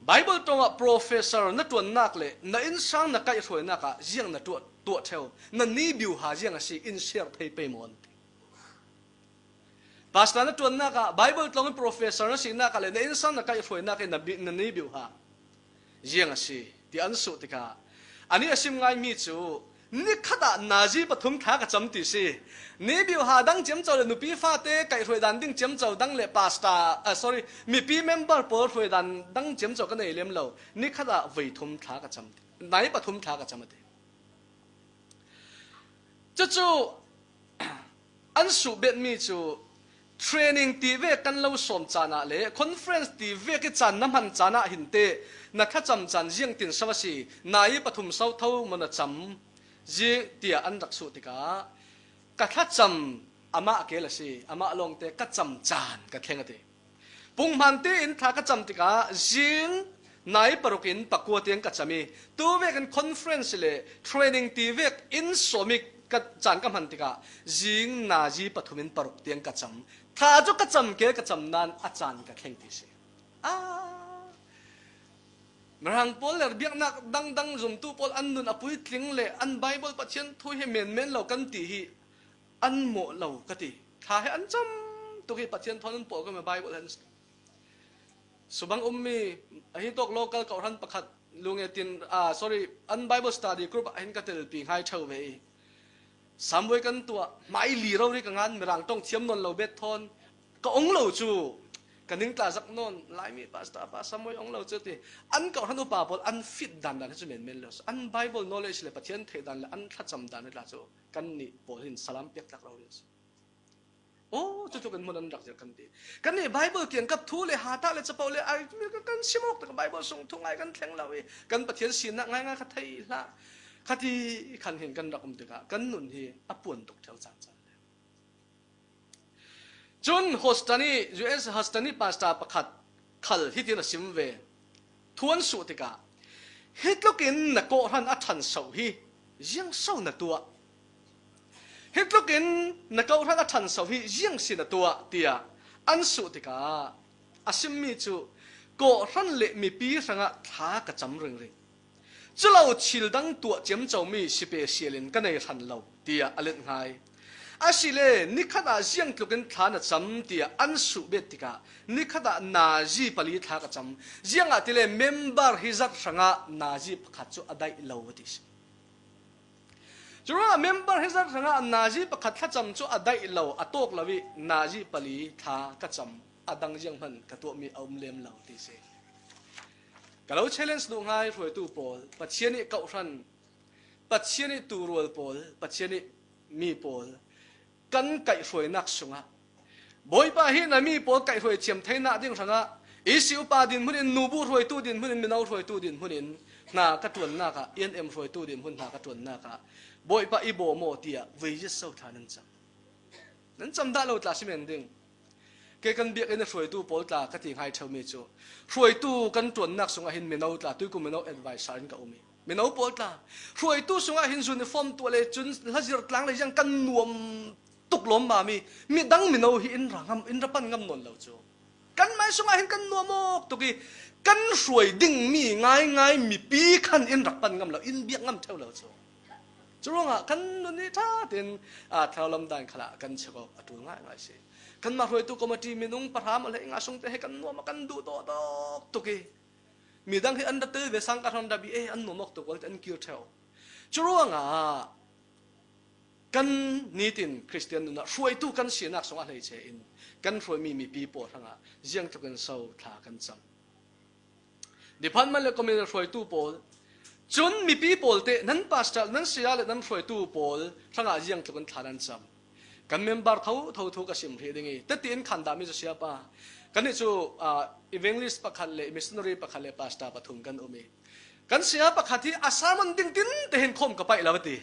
Bible ṭongah professor na ṭuannak le na innsang na kaihhruainak ah ziang na tuah, tuah ṭheu, na ni biuha ziang a si in share thei pei maw an ti. Pastor na ṭuannak ah, Bible tlawng in professor na sinak ah le na innsang na kaihhruainak in na bi-, na ni biuha ziang a si ti an suh tikah, anih a sim ngaimi cu, ni khat ah nazi pathum thla ka cam ti si. Ni biuha dang ciamco le nupi fate kaihhruai dan ding ciamco dang le pastor, ah, sorry, mipi member pawl hruai dan dang ciamco ka nei lem lo. Ni khat ah voi thum thla ka cam ti, nai pathum thla ka cam a ti. Cucu an suh betmi cu training ti vek kan lo sawm caan ah le conference ti vek i caan na hman caan ah hin teh na thlacam caan ziangtin so a si, nai pathum so tho maw na cam, zi tiah an rak suh tikah ka thlacam amah kel a si, amah lawngte ka cam caan ka thleng a ti. Punghman tein thla ka cam tikah zing nai paruk in pakua tiang ka cam i, tu vekin conference le training ti vek in sawm i ka caan ka hman tikah zing nazi pathum in paruk tiang ka cam. Thla cu ka cam kel, ka cam nan a caan ka thleng ti si. Ah, Mirang pawl le biaknak dangdang zumtu pawl an nun a puitling le an Bible Pathian thu hi menmen lo kan ti hi an mawh lo ka ti. Thla he an cam tuk i Pathian thawn an pawl ko me Bible han. Subang ummi ahi tawk local kohhran pakhat lunge tin, ah, sorry, an Bible study group ah hin ka telpi ngai ṭheu ve i. Samway kan tuah, hmai li rori ka ngan, Mirang ṭong thiam nawn lo bet thawn ka ong lo cu, ka ning tla zak nawn, Laimi pastor pa Samway ong lo cu ti. An kohhran upa pawl an fit dan dan hi cu menmen lo. An Bible knowledge le Pathian theih dan le an thlacam dan hi tla cu kannih pawl hin salam piak tlak rori a si. Aw, cutluk in hmun an rak zir kan ti. Kannih Bible kiangkap thu le hatah le capoh le ai, kan sim awk tak Bible sung thu ngai kan thleng lo i kan Pathian sinak ngaingai kha thei hlah. Khati khan hin kan rak um tikah kan nun hi a puan tuk ṭheu caan caan le. Cun Houston i, U S Houston i pastor pakhat khal hitin a sim ve. Thu an suh tikah, hi tlukin na kawhhran a ṭhanso hi ziang so na tuah? Hi tlukin na kawhhran a ṭhanso hi ziang si na tuah? Tiah an suh tikah a simmi cu kawhhran le mipi hrangah thla ka cam ringring. Culo thil dang tuah ciamco mi sipe sialin ka nei hran lo, tiah a let ngai. A si le, nikhat ah ziangtlukin thla na cam, tiah an suh bet tikah, nikhat ah nazi pali thla ka cam. Ziangahtile member hi zat hrangah nazi pakhat cu a daih lo, a ti si. Curuangah member hi zat hrangah nazi pakhat thlacam cu a daih lo, a tawk lo ih nazi pali thla ka cam, a dang zianghman ka tuahmi a um lem lo, ti si. Ka lo challenge duh ngai, hruaitu pawl, Pathian ih kawhhran, Pathian ih tuurual pawl, Pathian ih mi pawl kan kaihhruainak sungah, Bawipa hi na mi pawl kaihhruai thiam theinak ding hrangah, i si upa dinhmun in, nubu hruaitu dinhmun in, mino hruaitu dinhmun in hna ka ṭuannak ah, i an em hruaitu dinhmun hna ka ṭuannak ah, Bawipa i bawm aw, tiah voi ziatso thla nan cam. Nan cam dah lo tla si men ding. Kei kan biakinn a hruaitu pawl tla ka ti ngai ṭheumi cu, hruaitu kan ṭuannak sungah hin mino tla, tuikum mino advisor in ka um ih, mino pawl tla, hruaitu sungah hin uniform tuah le cun hlazir tlang le ziang kan nuam tuk lawmmami midang mino hi in ra ngam, in ra pan ngam nawn lo cu. Kan mai sungah hin kan nuam awk tuk ih kan hruai dingmi ngaingai mipi khan in rak pan ngam lo, in biak ngam ṭheu lo cu. Curuangah kan nun ih ṭha tein, aa, thlarau lam dan khalah kan chek awk a ṭul ngaingai si. Kanmah hruaitu committee minung pahra maw hleinga sungte he kan nuam a kan duh dawhdawk tuk ih midang hi an ra tel ve sang ka hram ra bih eh, an nuam awk tuk vialte an kir ṭheu. Curuangah kan nitin Khristian nun ah hruaitu kan sinak sungah hleice in kan hruaimi mipi pawl hrangah ziangtlukin so thla kan cam? Department le committee hruaitu pawl, cun mipi pawl teh nan pastor, nan saya le nan hruaitu pawl hrangah ziangtlukin thla nan cam? Kan member thotho thu ka sim hrih ding ih, teti in khan dahmi cu sayapa, kannih cu, aa, evangelist pakhat le missionary pakhat le pastor pathum kan um ih, kan saya pakhat hi a sermon ding tinte hin khawm ka paih lo a ti.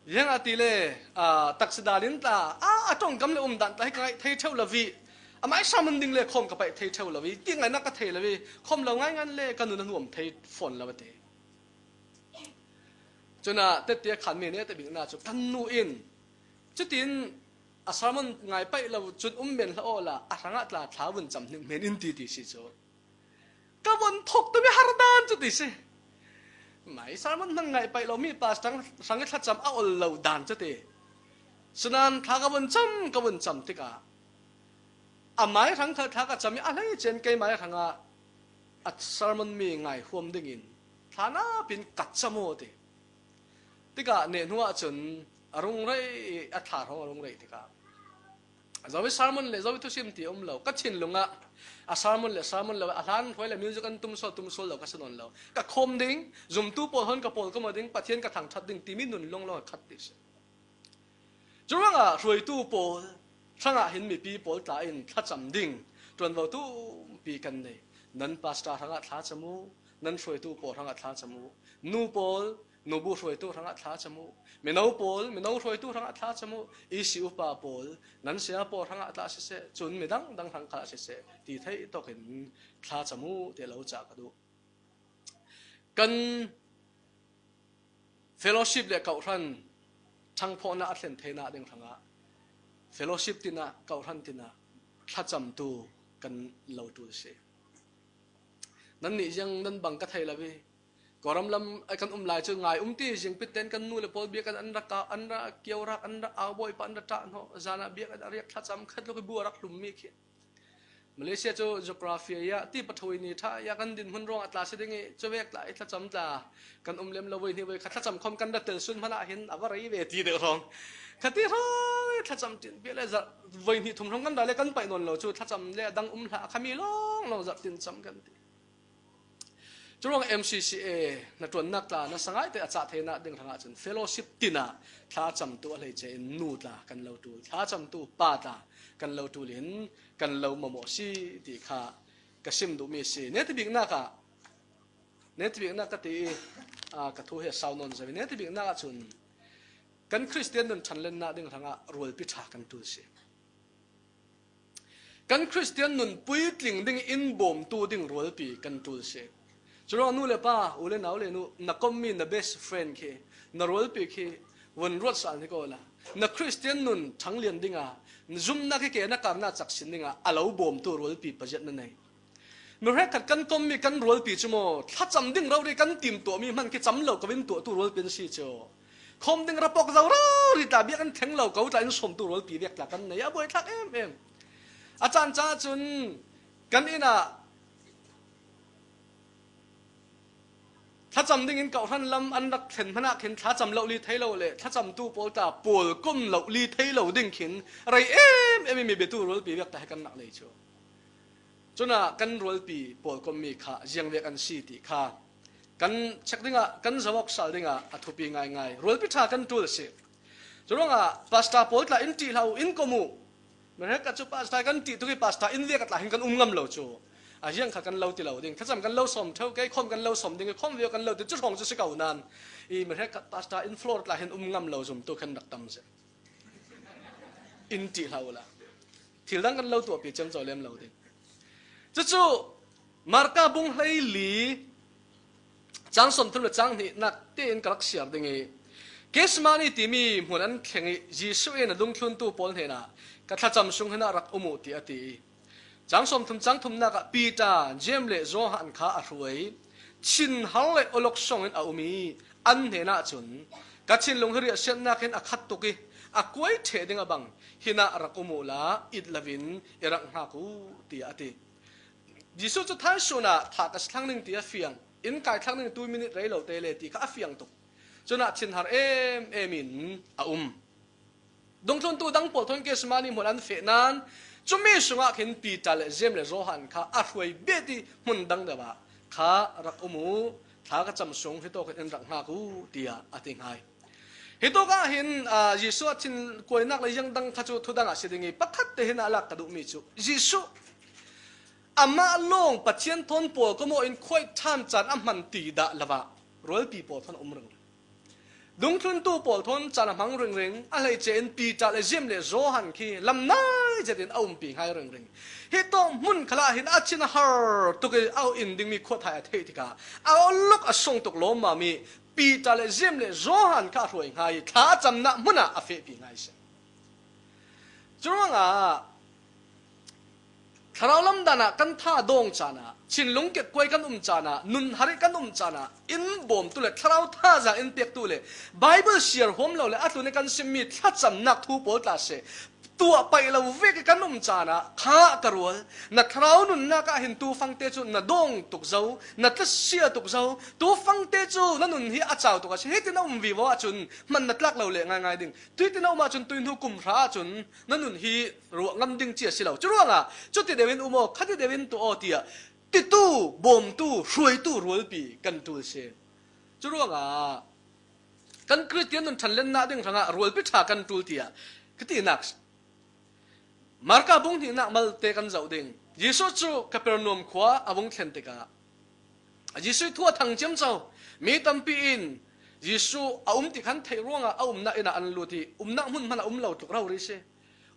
Ziangahtile, aa, taxi dal in tla, aa, a ṭongkam le umdan tla hi ka ngaih thei ṭheu lo ih, amai sermon ding le khawm ka paih thei ṭheu lo ih, ti ngaihnak ka thei lo ih, khawm lo ngaingai le ka nun a nuam thei fawn lo a ti. Cun ah teti a khanmi neta biknak cu kan nu in, cutin a sermon ngai paih lo cun um men hlah awla a hrangah tla thla vun cam hnik men in ti ti si cu. Ka vun thawk tuk ih har dan cu ti si. Mai sermon hmang ngai paih lomi pastor hrang ih thlacam a ol lo dan cu ti. Sinain thla ka vun cam, ka vun cam tikah amai hrang thla ka cam ih a hleice in keimai hrangah a sermon mi ngai huam dingin thla napin ka cam aw ti. Tikah neh hnu ahcun a rung rei ih a thla hrawng a rung rei tikah, Zoe sermon le Zoe thusim ti a um lo. Ka thinlung ah a sermon le sermon lo, a hlan hruai le music an tum sual, tum sual lo ka si nawn lo. Ka khawm ding, zumtu pawl hon ka pawl ka maw ding, Pathian ka thangṭhat ding timi nun lawnglawng a khat ti si. Curuangah hruaitu pawl hrangah hin mipi pawl tla in thlacam ding ṭuanvo tumpi kan nei. Nan pastor hrangah thlacam uh, nan hruaitu pawl hrangah thlacam uh, nu pawl, nubu hruaitu hrangah thlacam uh, mino pawl, mino hruaitu hrangah thlacam uh, i si upa pawl, nan saya pawl hrangah tla siseh, cun midang dang hrang khalah siseh, ti theih tawkin thlacam uh, tiah lo cah ka duh. Kan fellowship le kawhhran ṭhangphawhnak a thlen theinak ding hrangah fellowship tinah, kawhhran tinah thlacamtu kan lo ṭul si. Nannih ziang nan bang ka thei lo ih, Kawlram lam a kan um lai cu ngai um ti, zingpit tein kan nu le pawl bia kan an rak, an rak kio rak, an rak au, Bawipa an rak ṭah hnawh, zan ah bia kan a riak, thlacam khat luk ih bu a rak hlummi khi. Malaysia cu geography ah ti pathoi ni ṭha ah kan dinhmun ruang a tla si ding ih, cuvek tla ih thlacam tla kan um lem lo, voi hnih voi khat thlacam khawm kan ra tel sun hmanh ah hin a va rei ve ti deuh hrawng. Khati hrawng ih thlacam ṭin bia le zarh voi hnih thum hrawng kan ra le kan paih nawn lo cu, thlacam le a dang um hlah a khami lawnglawng zarh ṭin cam kan ti. Curuang M C C A hnaṭuannak tla na sangaite a cah theinak ding hrangah cun fellowship tinah thlacamtu a hleice in nu tla kan lo ṭul, thlacamtu pa tla kan lo ṭul in kan lo mamawh si ti kha ka sim duhmi a si. Netabiknak ah, netabiknak ka ti ih, aa, ka thu hi a sau nawn zo ih, netabiknak ahcun kan Khristian nun ṭhanlennak ding hrangah rualpi ṭha kan ṭul si. Kan Khristian nun puitling ding in bawmtu ding rualpi kan ṭul si. Curuang nu le pa, u le nau le nu, na kommi na best friend khi, na rualpi khi vun ruat sal hnik awla, na Khristian nun ṭhanglian dingah, na zumhnak hi ke na karnak cak sin dingah a lo bawmtu rualpi paziat na nei. Mi hrekkhat kan kommi kan rualpi cu maw, thlacam ding rori kan timtuahmi hman khi cam lo ko in tuahtu rualpi an si cu. Khawm ding rapawk zo rori tla, biakinn thleng lo ko tla in sawmtu rualpi vek tla kan nei, a buaithlak em em. A caan caah cun kan inn ah thlacam dingin kawhhran lam an rak thlen hmanh ah khin thlacam lohli thei lo le thlacamtu pawl tla pawlkom lohli thei lo ding khin rei em em i mi biatu rualpi vek tla hi kan rak nei cu. Cun ah kan rualpi pawlkommi kha ziangvek an si ti kha kan check dingah, kan zoh awk sal dingah a thupi ngaingai. Rualpi ṭha kan ṭul a si. Curuangah pastor pawl tla in ṭih hlah u, in kom u. Mi hrekkhat cu pastor kan ṭih tuk i pastor inn vek ah tla hin kan um ngam lo cu. A ziang kha kan lo ti lo ding. Thlacam kan lo sawm ṭheu, kei khawm kan lo sawm ding i khawm viau kan lo ti cu hrawng cu si ko nain i mi hrekkhat pastor inn floor tla hin um ngam lo zumtu khan rak tam zet. In ṭih hlah u la. Thil dang kan lo tuahpi ciamco lem lo ding. Cucu Marka bung hleili cang sawmthum le cang hnihnak tein ka rak siar ding i, Gethsemane timi hmun an thleng i Jesuh in a dungthluntu pawl hnenah, "Ka thlacam sung hin a rak um u," ti a ti i, cang sawmthum cang thumnak ah Peter, Jeim le Johan kha a hruai. Thinhar le olok sawngin a um i an hnenah cun, "Ka thinlung hi riahsiatnak in a khat tuk i a kuai ṭheh ding a bang, hinah rak um u la, it loin i rak hngak u," tiah a ti. Jesuh cu thaisun ah thah ka si thlang ning ti a fiang, in kai thlang ning tu minit rei lo te le ti kha a fiang tuk. Cun ah thinhar em em in a um. Dungthluntu dang pawl thawn Gethsemane hmun an feh nain, cumi sungah khin Peter le Jeim le Johan kha a hruai bet i hmun dang deuh ah, "Kha rak um u, thla ka cam sung hitawk in in rak hngak u," tiah a ti hngai. Hitawk ah hin, aa, Jesuh a thin kuainak le ziang dang kha cu thudang ah si ding i, pakhat te hin a lak ka duhmi cu Jesuh amah lawng Pathian thawn pawlkom aw in khuaih ṭhan caan a hman ti dah lo ah rualpi pawl thawn a um ringring. Dungthluntu pawl thawn caan a hmang ringring, a hleice in Peter le Jeim le Johan khi lam nai zetin a umpi hngai ringring. Hitawk hmun khalah hin a thinhar tuk i a in dingmi khuathai a theih tikah a olok a sung tuk lawmmam i Peter le Jeim le Johan kha a hruai hngai i thla a camnak hmun ah a fehpi hngai si. Curuangah Thlarau lam dan ah kan tha dawng caan ah, thinlung kekkuai kan um caan ah, nun har i kan um caan ah, in bawmtu le thlarau thazaang in pektu le Baibal siar huam lo le a tlun i kan simmi thlacamnak thu pawl tla seh, tuah paih lo vek i kan um caan ah, "Kha ka rual, na thlarau nunnak ah hin tu fangte cu na dawng tuk zo, na tlasia tuk zo, tu fangte cu na nun hi a cau tuk a si, hitin a um vivo ahcun hman na tlak lo le ngaingai ding, tuitin a um ahcun tuihnu kum hra ahcun na nun hi ruah ngam ding ci a si lo. Curuangah cuti deuh in um aw, khati deuh in tuah aw," tiah titu, bawmtu, hruaitu rualpi kan ṭul si. Curuangah kan Khristian nun ṭhanlennak ding hrangah rualpi ṭha kan ṭul tiah ka tinak si. Marka bung hnihnak malte kan zoh ding. Jesuh cu Kapernaum khua a vung thlen tikah Jesuh thu a thang ciamco. Mi tampi in Jesuh a um ti khan theih ruangah a umnak inn ah an lut i umnak hmun hmanh a um lo tluk rori si.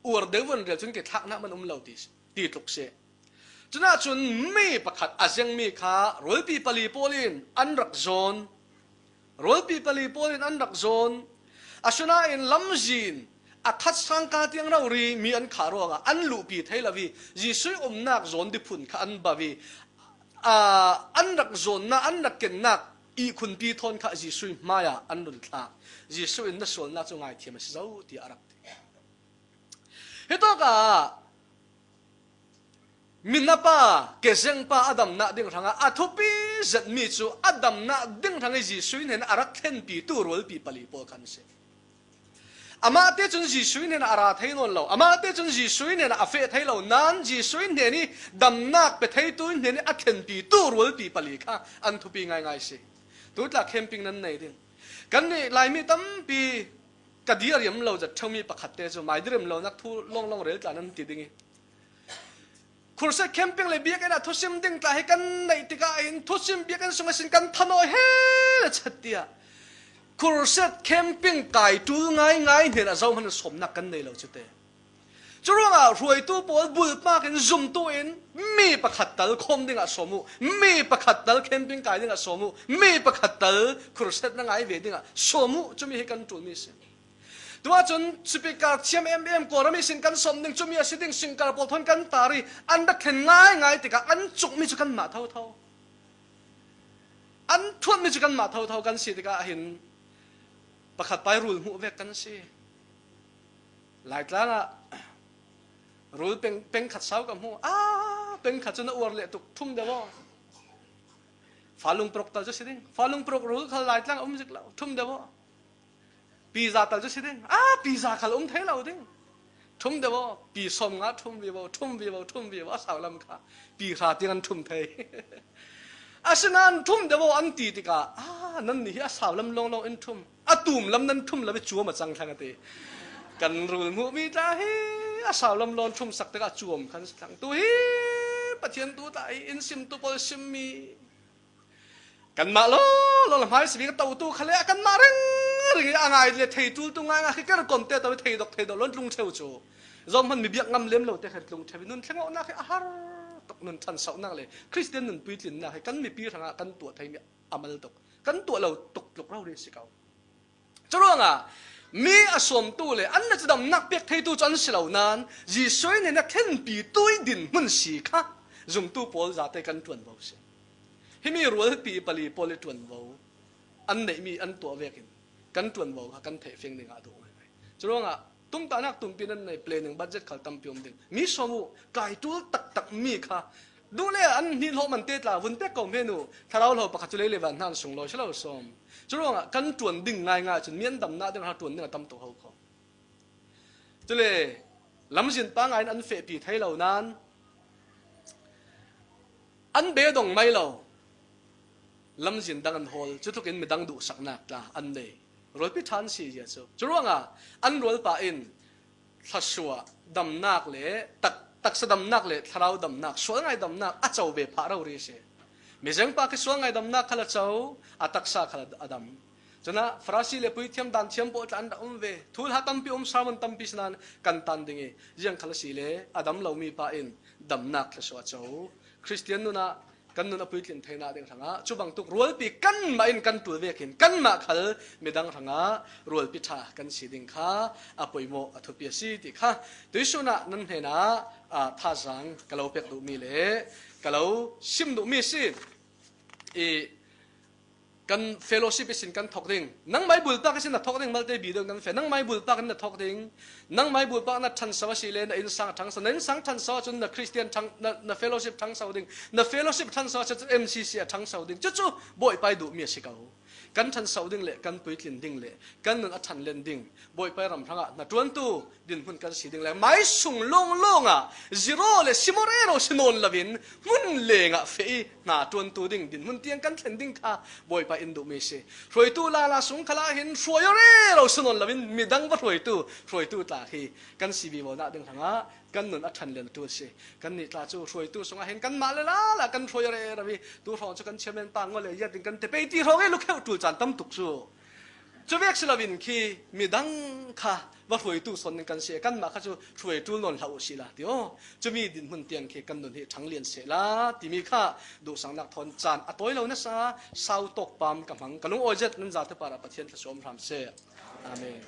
Uar deuh von rel cun ke thlaknak man um lo ti, ti tluk si. Cunah cun mi pakhat a zengmi kha rualpi pali pawl in an rak zawn. Rualpi pali pawl in an rak zawn. Asinain lamzin a khat sangka tiang rori mi an khah ruangah an luhpi thei lo i Jesuh umnak zawn diphun kha an bau i, aa, an rak zawnnak, an rak kennak ihkhunpi thawn kha Jesuh hmaiah an run thlak. Jesuh in, "Na sualnak cu ngaithiam a si zo," tiah a rak ti. Hitawkah minapa, kezengpa a damnak ding hrangah a thupi zetmi cu a damnak ding hrang i Jesuh hnen a rak thlenpitu rualpi pali pawl kha an si. Amahte cun Jesuh hnen a ra thei nawn lo, amahte cun Jesuh hnen a feh thei lo, nain Jesuh hnen i damnak pe theitu hnen i a thlenpitu rualpi pali kha an thupi ngaingai si. Tutla camping nan nei ding. Kannih Laimi tampi ka dir riam lo zat ṭheumi pakhatte cu mai dir riam lonak thu lawnglawng rel tla nan ti ding i, Khursat camping le biakinn ah thusim ding tla hi kan neih tikah hin thusim biakinn sung a sin kan thanawi he le chat tiah Khursat camping kai ṭul ngaingai hnen ah zohman sawmnak kan nei lo cu te. Curuangah hruaitu pawl bulpak in zumtu in mi pakhat tal khawm dingah sawm uh, mi pakhat tal camping kai dingah sawm uh, mi pakhat tal khursat na ngai ve dingah sawm uh, cumi hi kan ṭulmi a si. Tua cun speaker thiam em em, Kawlram ihsin kan sawm ding, cumi a si ding, singer pawl thawn kan tar i, an rak thlen ngaingai tikah an cukmi cu kanmah thotho, an thuatmi cu kanmah thotho kan si tikah hin pakhat pai rul hmuh vek kan si. Laitlang ah rul peng, peng khat sau ka hmu. Ah, peng khat cu na uar leh tuk, thum deuh aw. Falung paruk tal cu si ding. Falung paruk rul khal Laitlang a um zik lo, thum deuh aw. Pi za tal cu si ding. Ah, pi za khal um thei lo ding. Thum deuh aw. Pi sawm nga thum vivo, thum vivo, thum vivo. A sau lam kha pi hra tiang an thum thei. Asinain thum deuh aw an ti tikah, ah, nannih hi a sau lam lawnglawng in thum, a tum lam nan thum lo i cuam a cang thlang a ti. Kan rul hmuhmi tla hi a sau lam lawn thumsak tikah a cuam khan si thlang. Tu hi Pathian tu tla hi in simtu pawl simmi kanmah law, law la hmai si bik a totu khal le a kanmah ringring i a ngai le thei tul tu ngaingai khi ker kom te to i thei dok, thei dok lawn tlung theu cu. Zohman mi biak ngam lem lo te khan tlung theu i nun thlengawhnak hi a har tuk, nun ṭhansohnak le Khristian nun puitlinnak hi kan mipi hrangah kan tuah theimi a mal tuk, kan tuah lo tuk tluk rori a si ko. Curuangah mi a sawmtu le an le cidamnak pek theitu cu an si lo nain Jesuh in a thlenpi tu i dinhmun si kha zumtu pawl zate kan ṭuanvo si. Himi rualpi pali pawl i ṭuanvo an neihmi an tuah vekin kan ṭuanvo kha kan theih fiang dingah a duh ngaingai. Curuangah tumtahnak tumpi nan nei, planning budget khal tampi um ding. Mi sawm uh, kai ṭul taktak mi kha duh le an hnih hlawh man te tla vun pek ko hmanh uh, thlarau hlo pakhat cu lei le van hna an sunglawi si lo sawm. Curuangah kan ṭuan ding ngaingai cun mi an damnak ding kha ṭuan ding a tam tuk ho kho. Cule lamzin pangai in an fehpi thei lo nain an bedong mai lo. Lamzin dang an hawl, cutlukin midang duhsaknak tla an nei. Rualpi ṭha an si zia cu. Curuangah an rualpa in thluasuah damnak le tak, taksa damnak le thlarau damnak, sual ngai damnak a co ve phah rori a si. Mizengpa khi sual ngai damnak khal a co, a taksa khal a dam. Cun ah Farasi le puithiam, danthiam pawl tla an rak um ve. Thuhla tampi um, sermon tampi si nain kan tan ding i, ziang khal a si le a dam lomi pa in damnak thluasuah a co. Khristian nun ah kan nun a puitlin theinak ding hrangah cu bangtuk rualpi kanmah in kan ṭul vekin kanmah khal midang hrangah rualpi ṭha kan si ding kha a poimawh, a thupi a si ti kha tuihsun ah nan hnenah, aa, thazaang ka lo pek duhmi le ka lo sim duhmi a si. I kan fellowship ihsin kan thok ding. Nangmah i bulpak ihsin na thok ding, malte bi deuh kan feh. Nangmah i bulpak in na thok ding. Nangmah i bulpak na ṭhanso a si le na innsang a ṭhangso. Na innsang ṭhanso ahcun na Christian ṭhang, na, na fellowship ṭhangso ding. Na fellowship ṭhanso ahcun M C C a ṭhangso ding. Cucu Bawipa i duhmi a si ko. Kan ṭhanso ding le kan puitlin ding le kan nun a ṭhanlen ding, Bawipa ram hrangah hnaṭuantu dinhmun kan si ding le mai sung lawnglawng ah zero le simawh rero si nawn loin hmun lengah feh i hnaṭuantu ding dinhmun tiang kan thlen ding kha Bawipa in duhmi a si. Hruaitu lala sung khalah hin hruai aw rero si nawn loin midang va hruaitu, hruaitu tla hi kan si vivo nak ding hrangah kan nun a ṭhanlen a ṭul si. Kannih tla cu hruaitu sungah hin kanmah le lala kan hruai aw rero i tu hrawng cu kan chairman pa ngol le ziat ding kan ti pei ti hrawng i lukheuh ṭul caan tam tuk cu. Cu vek si loin khi midang kha va hruaitu sawn ding kan si, kanmah kha cu hruai ṭul nawn hlah uh sih la ti aw. Cumi dinhmun tiang khi kan nun hi ṭhanglian seh la timi kha duhsaknak thawn caan a tawi lo nasa sau tawk pam ka hmang. Ka lungawi zet nan zate parah Pathian thluasuah hram seh. Amen.